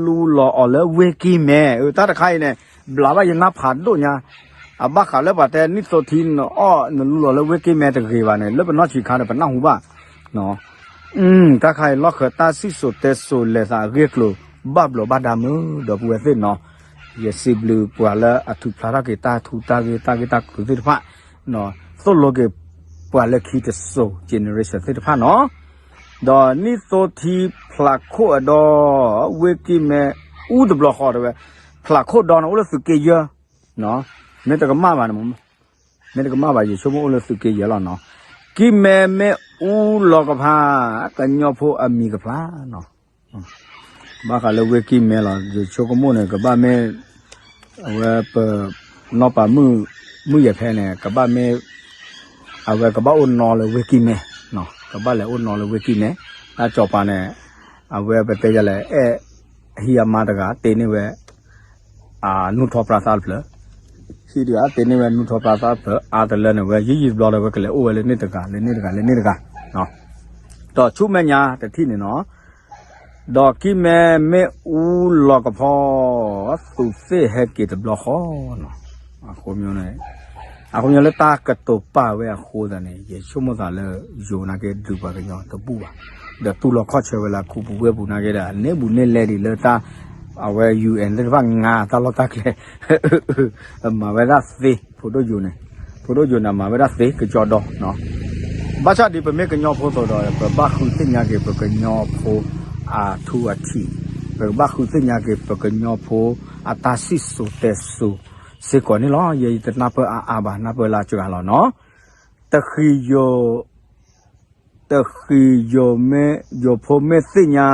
လူလီၤအီၤလၢဝ့ၢ်ကံၢ်မဲ, အတၢ်တခါအံၤန့ၣ် ဘျးဘၣ်ယနၢ်ဖးဒိၣ်ညါ, အဘၣ်ဃးလၢပှၤတဲနံၣ်သိထံနအီၣ်နလူလီၤလၢဝ့ၢ်ကံၢ်မဲတဂ့ၤဘၣ်န့ၣ် လၢပနီၢ်ဆံးခါဒီးပနၢ်ဟူဘၣ်, တၢ်ခါအံၤလီၢ်ခၢးတၢ်စံၣ်စိၤတဲစိၤလဲၤသးအဂ့ၢ်အကျိၤ ဘၣ်ဘျီးဘၣ်ဒါမုာ် ဒီပုၢ်ဝဲၢ်သ့ၣ်နီၤ, ယစံးဘျုးပှၤလၢအထူးဖျါထီၣ်က့ၤတၢ်ထူးတၢ်ဂ့ၢ်တၢ်ကလုာ်သ့ၣ်တဖၣ်, သိၣ်လိက့ၤပှၤလၢခံတစိၤ generation သ့ၣ်တဖၣ်နီၤ, ဒီးနံၣ်သိထံဖျးခိၣ်အဒီ ဝ့ၢ်ကံၢ်မဲအူတဘျီဃီတဲဝဲ, ဖျးခိၣ်ဒီန့ၣ် အိၣ်လၢသုးက့ယဲၢ်, မ့ၢ်တကမၣ်ဘၣ်န့ၣ်, မ့ၢ်တကမၣ်ဘၣ် ယဆိကမိၣ်အိၣ်လၢသုးက့ယဲၢ်လီၤနီၤ, ကံၢ်မဲမ့ၢ်အူလီၤကဖါ ကညီဖိအမံၤကဖျါနီၤ, ဘၣ်ဃးလၢဝ့ၢ်ကံၢ်မဲလီၤ ယဆိကမိၣ်န့ၣ် ကဘၣ်မ့ၢ် အဝဲပ နီၢ်ပၤမုၣ် မုၣ်ယဲၤဖဲန့ၣ် ကဘၣ်မ့ၢ် အဝဲကဘၣ်အိၣ်နီလၢဝ့ၢ်ကံၢ်မဲ, ကဘၣ်လဲၤအိၣ်နီလၢဝ့ၢ်ကံၢ်မဲ, တၢ်စီၤပၤန့ၣ် အဝဲပတဲယၤလဲၣ် အဲၣ်ဟံးအမါတဂၤ တ့န့ၢ်ဝဲ အနူၢ်ထီပြါသၣ်တဖျၢၣ်, ဟံးတဂၤ တ့န့ၢ်ဝဲနူၢ်ထီပြါသၣ်တဖျၢၣ် အါတလၢန့ၣ် ဝဲယံာ်ယံာ်တဘျီဒီး ဝဲကလဲၤအိၣ်ဝဲလၢန့ၣ်တဂၤ လၢန့ၣ်တဂၤ လၢန့ၣ်တဂၤ, ဒီးဆူမဲာ်ညါတထံၣ်န့ၣ်နီၤ ဒီးကံၢ်မဲမ့ၣ်အူလီၤကဖီ သူးသ့ၣ်ဟဲက့ၤတဘျီဃီနီၤ, အဃိန့ၣ် အဃိန့ၣ်လၢတၢ်ကတိၤပာ်ဝဲအဃိသတးန့ၣ် ယဆိကမိၣ်သးလၢယိၤနာ်က့ဒုးပှၤကညီတဘူၣ်ဘၣ်, ဒီးတူၢ်လိာ်ခီၣ်ဆၢဝဲလၢခူပူၤဝဲပူၤနာ်က့ဒီး န့ၢ်ဘူးန့ၢ်လဲဒံးလၢတၢ် အဝဲ ယူႇအဲၣ် သ့ၣ်တဖၣ်ငါတၢ်လီၢ်တၢ်ကျဲ မၤဝဲဒၣ်သ့ ဖိဒိၣ်ယိၤန့ၣ်, ဖိဒိၣ်ယိၤန့ၣ် မၤဝဲဒၣ်သ့ကစီဒီနီၤ, ဘၣ်ဆၣ်ဒ်ပမ့ၢ်ကညီဖိသိးဒီး ပဘၣ်ဃုသ့ၣ်ညါက့ၤပကညီဖိအထူအထံး, ပကဘၣ်ဃုသ့ၣ်ညါက့ၤပကညီဖိအတၢ်စံၣ်စိၤတဲစိၤစ့ၢ်ကီးန့ၣ်လီၤ. ယဲယတနၢ်ပၢၢ်အါအါဘၣ် နၢ်ပၢၢ်လၢအစှၤလီၤနီၤ, တဃံးယိၤ တဃံးယိၤမ့ၢ် ယိၤဖိမ့ၢ်သ့ၣ်ညါ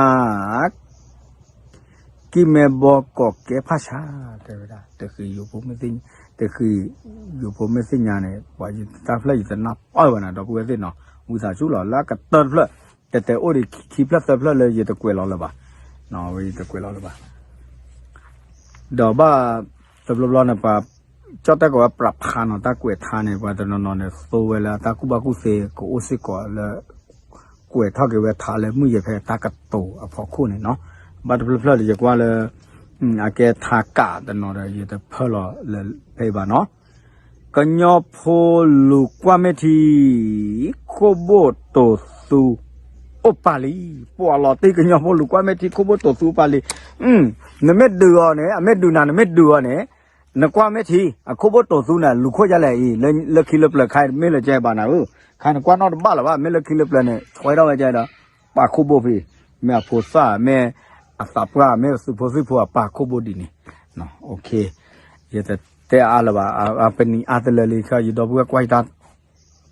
ကံၢ်မဲဘီကီးကဲဖးဆါ တဲဝဲဒၣ် တဃံးယိၤဖိမ့ၢ်သ့ၣ်ညါ, တဃံးယိၤဖိမ့ၢ်သ့ၣ်ညါန့ၣ် ပှၤယတၢ်ဖျၢၣ်ယတနၢ်ပၢၢ်ဘၣ်နၤ ဒီပုၢ်ဝဲၢ်သ့ၣ်နီၤ, ဝံသးစူၤလီၤ လၢအကတၢၢ်တဖျၢၣ် တဲတဲအိၣ်ဒံးခံဖျၢၣ်သၢဖျၢၣ်လၢယတကွဲးလီၤလၢၤဘၣ်, ယတကွဲးလီၤလၢၤဘၣ် ဒီးဘၣ် တဘျီဘျီန့ၣ် ပှၤ ကၠီၣ်တဲၣ်ကီးဝဲပြးဖးနီၤ တၢ်ကွဲးထါန့ၣ် ပှၤတနီၤနီၤန့ၣ် သိဝဲလၢအတၢ်ကူၣ်ဘၣ်ကူၣ်သ့ကအိၣ်စ့ၢ်ကီးလၢ ကွဲးထီၣ်က့ၤဝဲထါလၢမုၢ်ယဲၤဖဲတၢ်ကတိၤအဖီခိၣ်န့ၣ်နီၤ, ဘၣ်တဖျၢၣ်ဖျၢၣ်လၢယကွၢ်လၢ အကဲထါကးတနီၤဒီး ယတဖၢလီၤလၢဖဲအံၤဘၣ်နီၤ ကညီဖိလူၤကွၢ်မ့ၢ်ထံ ခိၣ်ဘိၣ်တိၤသူအိၣ်ပာ်လံ, ပှၤလီၤတံၢ်ကညီဖိလူၤကွၢ်မ့ၢ်ထံ ခိၣ်ဘိၣ်တိၤသူအိၣ်ပာ်လံ, နမ့ၢ်ဒုးအီၤန့ၣ် အမ့ၢ်ဒုးနၤ နမ့ၢ်ဒုးအီၤန့ၣ်, နကွၢ်မ့ၢ်ထံ အခိၣ်ဘိတိၢ်သူန့ၣ် လူၤခိၣ်ဒ်လဲၣ်အံၤ လၢခံလၢပျၢၤခါ မ့ၢ်လၢကဲဘၣ်နၤဧၢ, ခါနကွၢ်နီတဘၣ်လၢၤဘၣ် မ့ၢ်လၢခံလၢပျၢၤန့ၣ် ဆွဲထီၣ်ဝဲကဲဒီး ပာ်ခိၣ်ဘိဖဲ မ့ၢ်အဖိသၣ် မ့ၢ်အသးပှၢ် မ့ၢ်သုးဖိသံၣ်ဖိအပာ်ခိၣ်ဘိဒ်န့ၣ်, ယတတဲအါလၢၤဘၣ်, ပနံၤအါတလၢလံ ယဒီပုၢ်ဝဲၢ်ကွၢ်ယတၢ်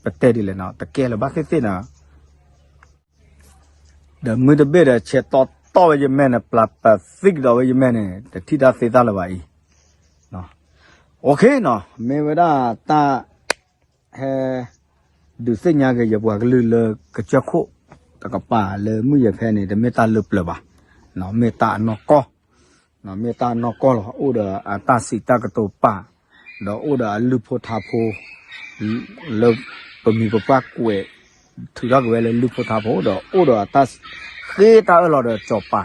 ပတဲဒ်လဲၣ်နီၤ တကဲလၢၤဘၣ်သ့ၣ်သ့ၣ်နီၤ ဒီးမုၢ်တဘ့ၣ်ဒီး ဆဲးတီတီဝဲယမဲာ်န့ၣ် ပျၢ်ပသံကဒီးဝဲယမဲာ်န့ၣ် တထံၣ်တၢ်သ့တၢ်လၢၤဘၣ်အံၤ, အိၣ်ခ့နီၤ မ့ၢ်ဝဲဒၣ်တၢ် ဟဲ ဒုးသ့ၣ်ညါက့ၤယပှၤကလုာ်လၢကစၢၢ်ခိၣ် တကပၤလၢမုၢ်ယဲၤဖဲန့ၣ် တမ့ၢ်တၢ်လၢပျၢၤဘၣ်, မ့ၢ်တၢ်အနီၢ်ကီၢ် မ့ၢ်တၢ်နီၢ်ကီၢ်လီၤ အိၣ်ဒီးအတၢ်စံးတၢ်ကတိၤပာ်, ဒီးအိၣ်ဒီးအလုၢ်ဖိထါဖိ လၢပမိၢ်ပပၢ်ကွဲး ထုးထီၣ်က့ၤဝဲလၢလုၢ်ဖိထါဖိ ဒီးအိၣ်ဒီးအတၢ်ဃ့တၢ်အၢၣ်လီၤဒီးစီၤပၤ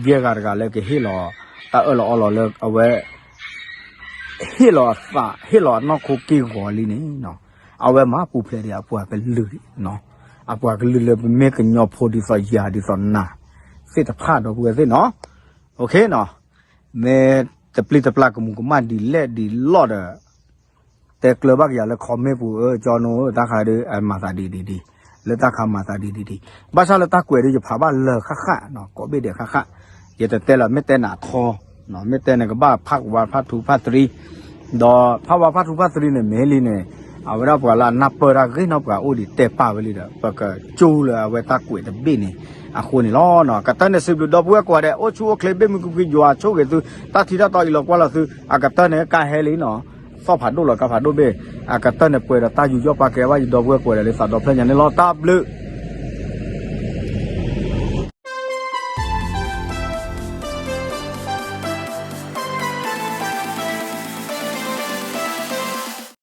ယဲၢ်ဂၤတဂၤလၢကဟ့ၣ်လီၤ တၢ်အၢၣ်လီၤအီလီၤလၢအဝဲ ဟ့ၣ်လီၤအသး ဟ့ၣ်လီၤအနီၢ်ခိက့ၢ်ဂီၤလံန့ၣ်, အဝဲမၤပူၤဖျဲးဒံးအပှၤကလုာ်, အပှၤကလုာ်လၢပမ့ၢ်ကညီဖိဒ်သိးယၤဒ်သိးနၤ သ့ၣ်တဖၣ်ဒီပုၢ်ဝဲၢ်သ့ၣ်နီၤ, မ့ၢ်တပျံၤတပျၢ်ကမူးကမၣ်ဒ်လဲၣ်ဒ်လဲၣ်ဒီး တဲကျၢၤဘၣ်က့ၤယၤလၢ comment ပူၤ ကၠီနိဧၢ တၢ်ခါဒီး မၤသးဒ်ဒ်ဒ်, လၢတၢ်ခါမၤသးဒ်ဒ်ဒ်, ဘၣ်ဆၣ်လၢတၢ်ကွဲးဒီးယဖးဘၣ်လၢာ်ဃၣ်ဃၣ် ကိးဘ့ၣ်ဒဲးဃၣ်ဃၣ်, ယတတဲလၢမ့ၢ်တဲနၤထီ, မ့ၢ်တဲန့ၣ်ကဘၣ် part one part two part three ဒီး part one part two part three န့ၣ် မ့ၢ်လံန့ၣ် အဝဲဒၣ်ပှၤလၢအနၢ်ပၢၢ်တၢ်ဂ့ၢ်နီၢ်ပှၤအိၣ်ဒံးတဲပာ်ဝဲလံဒီး ပကကၠိလၢအဝဲတၢ်ကွဲးတဘ့ၣ်န့ၣ် အဃိန့ၣ်လီၤ. ကတၢၢ်န့ၣ်စံးဘျုးဒီပုၢ်ဝဲၢ်ကိးဂၤဒဲး အိၣ်ဆူၣ်အိၣ်ချ့ဘ့ၣ်မုၢ်ကဖံး ယွၤဆိၣ်ဂ့ၤသု တၢ်ထံတၢ်တီအံၤလီၤကွၢ်လီၤသု အကတၢၢ်န့ၣ်ကါဟဲလံနီၤ, သီၣ်ဖးဒိၣ်လီၤကါဖးဒိၣ်ဘ့ၣ်, အကတၢၢ်န့ၣ်ပှဲၤဒီးတၢ်ယူးယီၣ်ပာ်ကဲဘၣ် ယဒီပုၢ်ဝဲၢ်ကိးဂၤဒဲးလၢသးဒီဖျၢၣ်ညါန့ၣ်လီၤ. တၢ်ဘျုး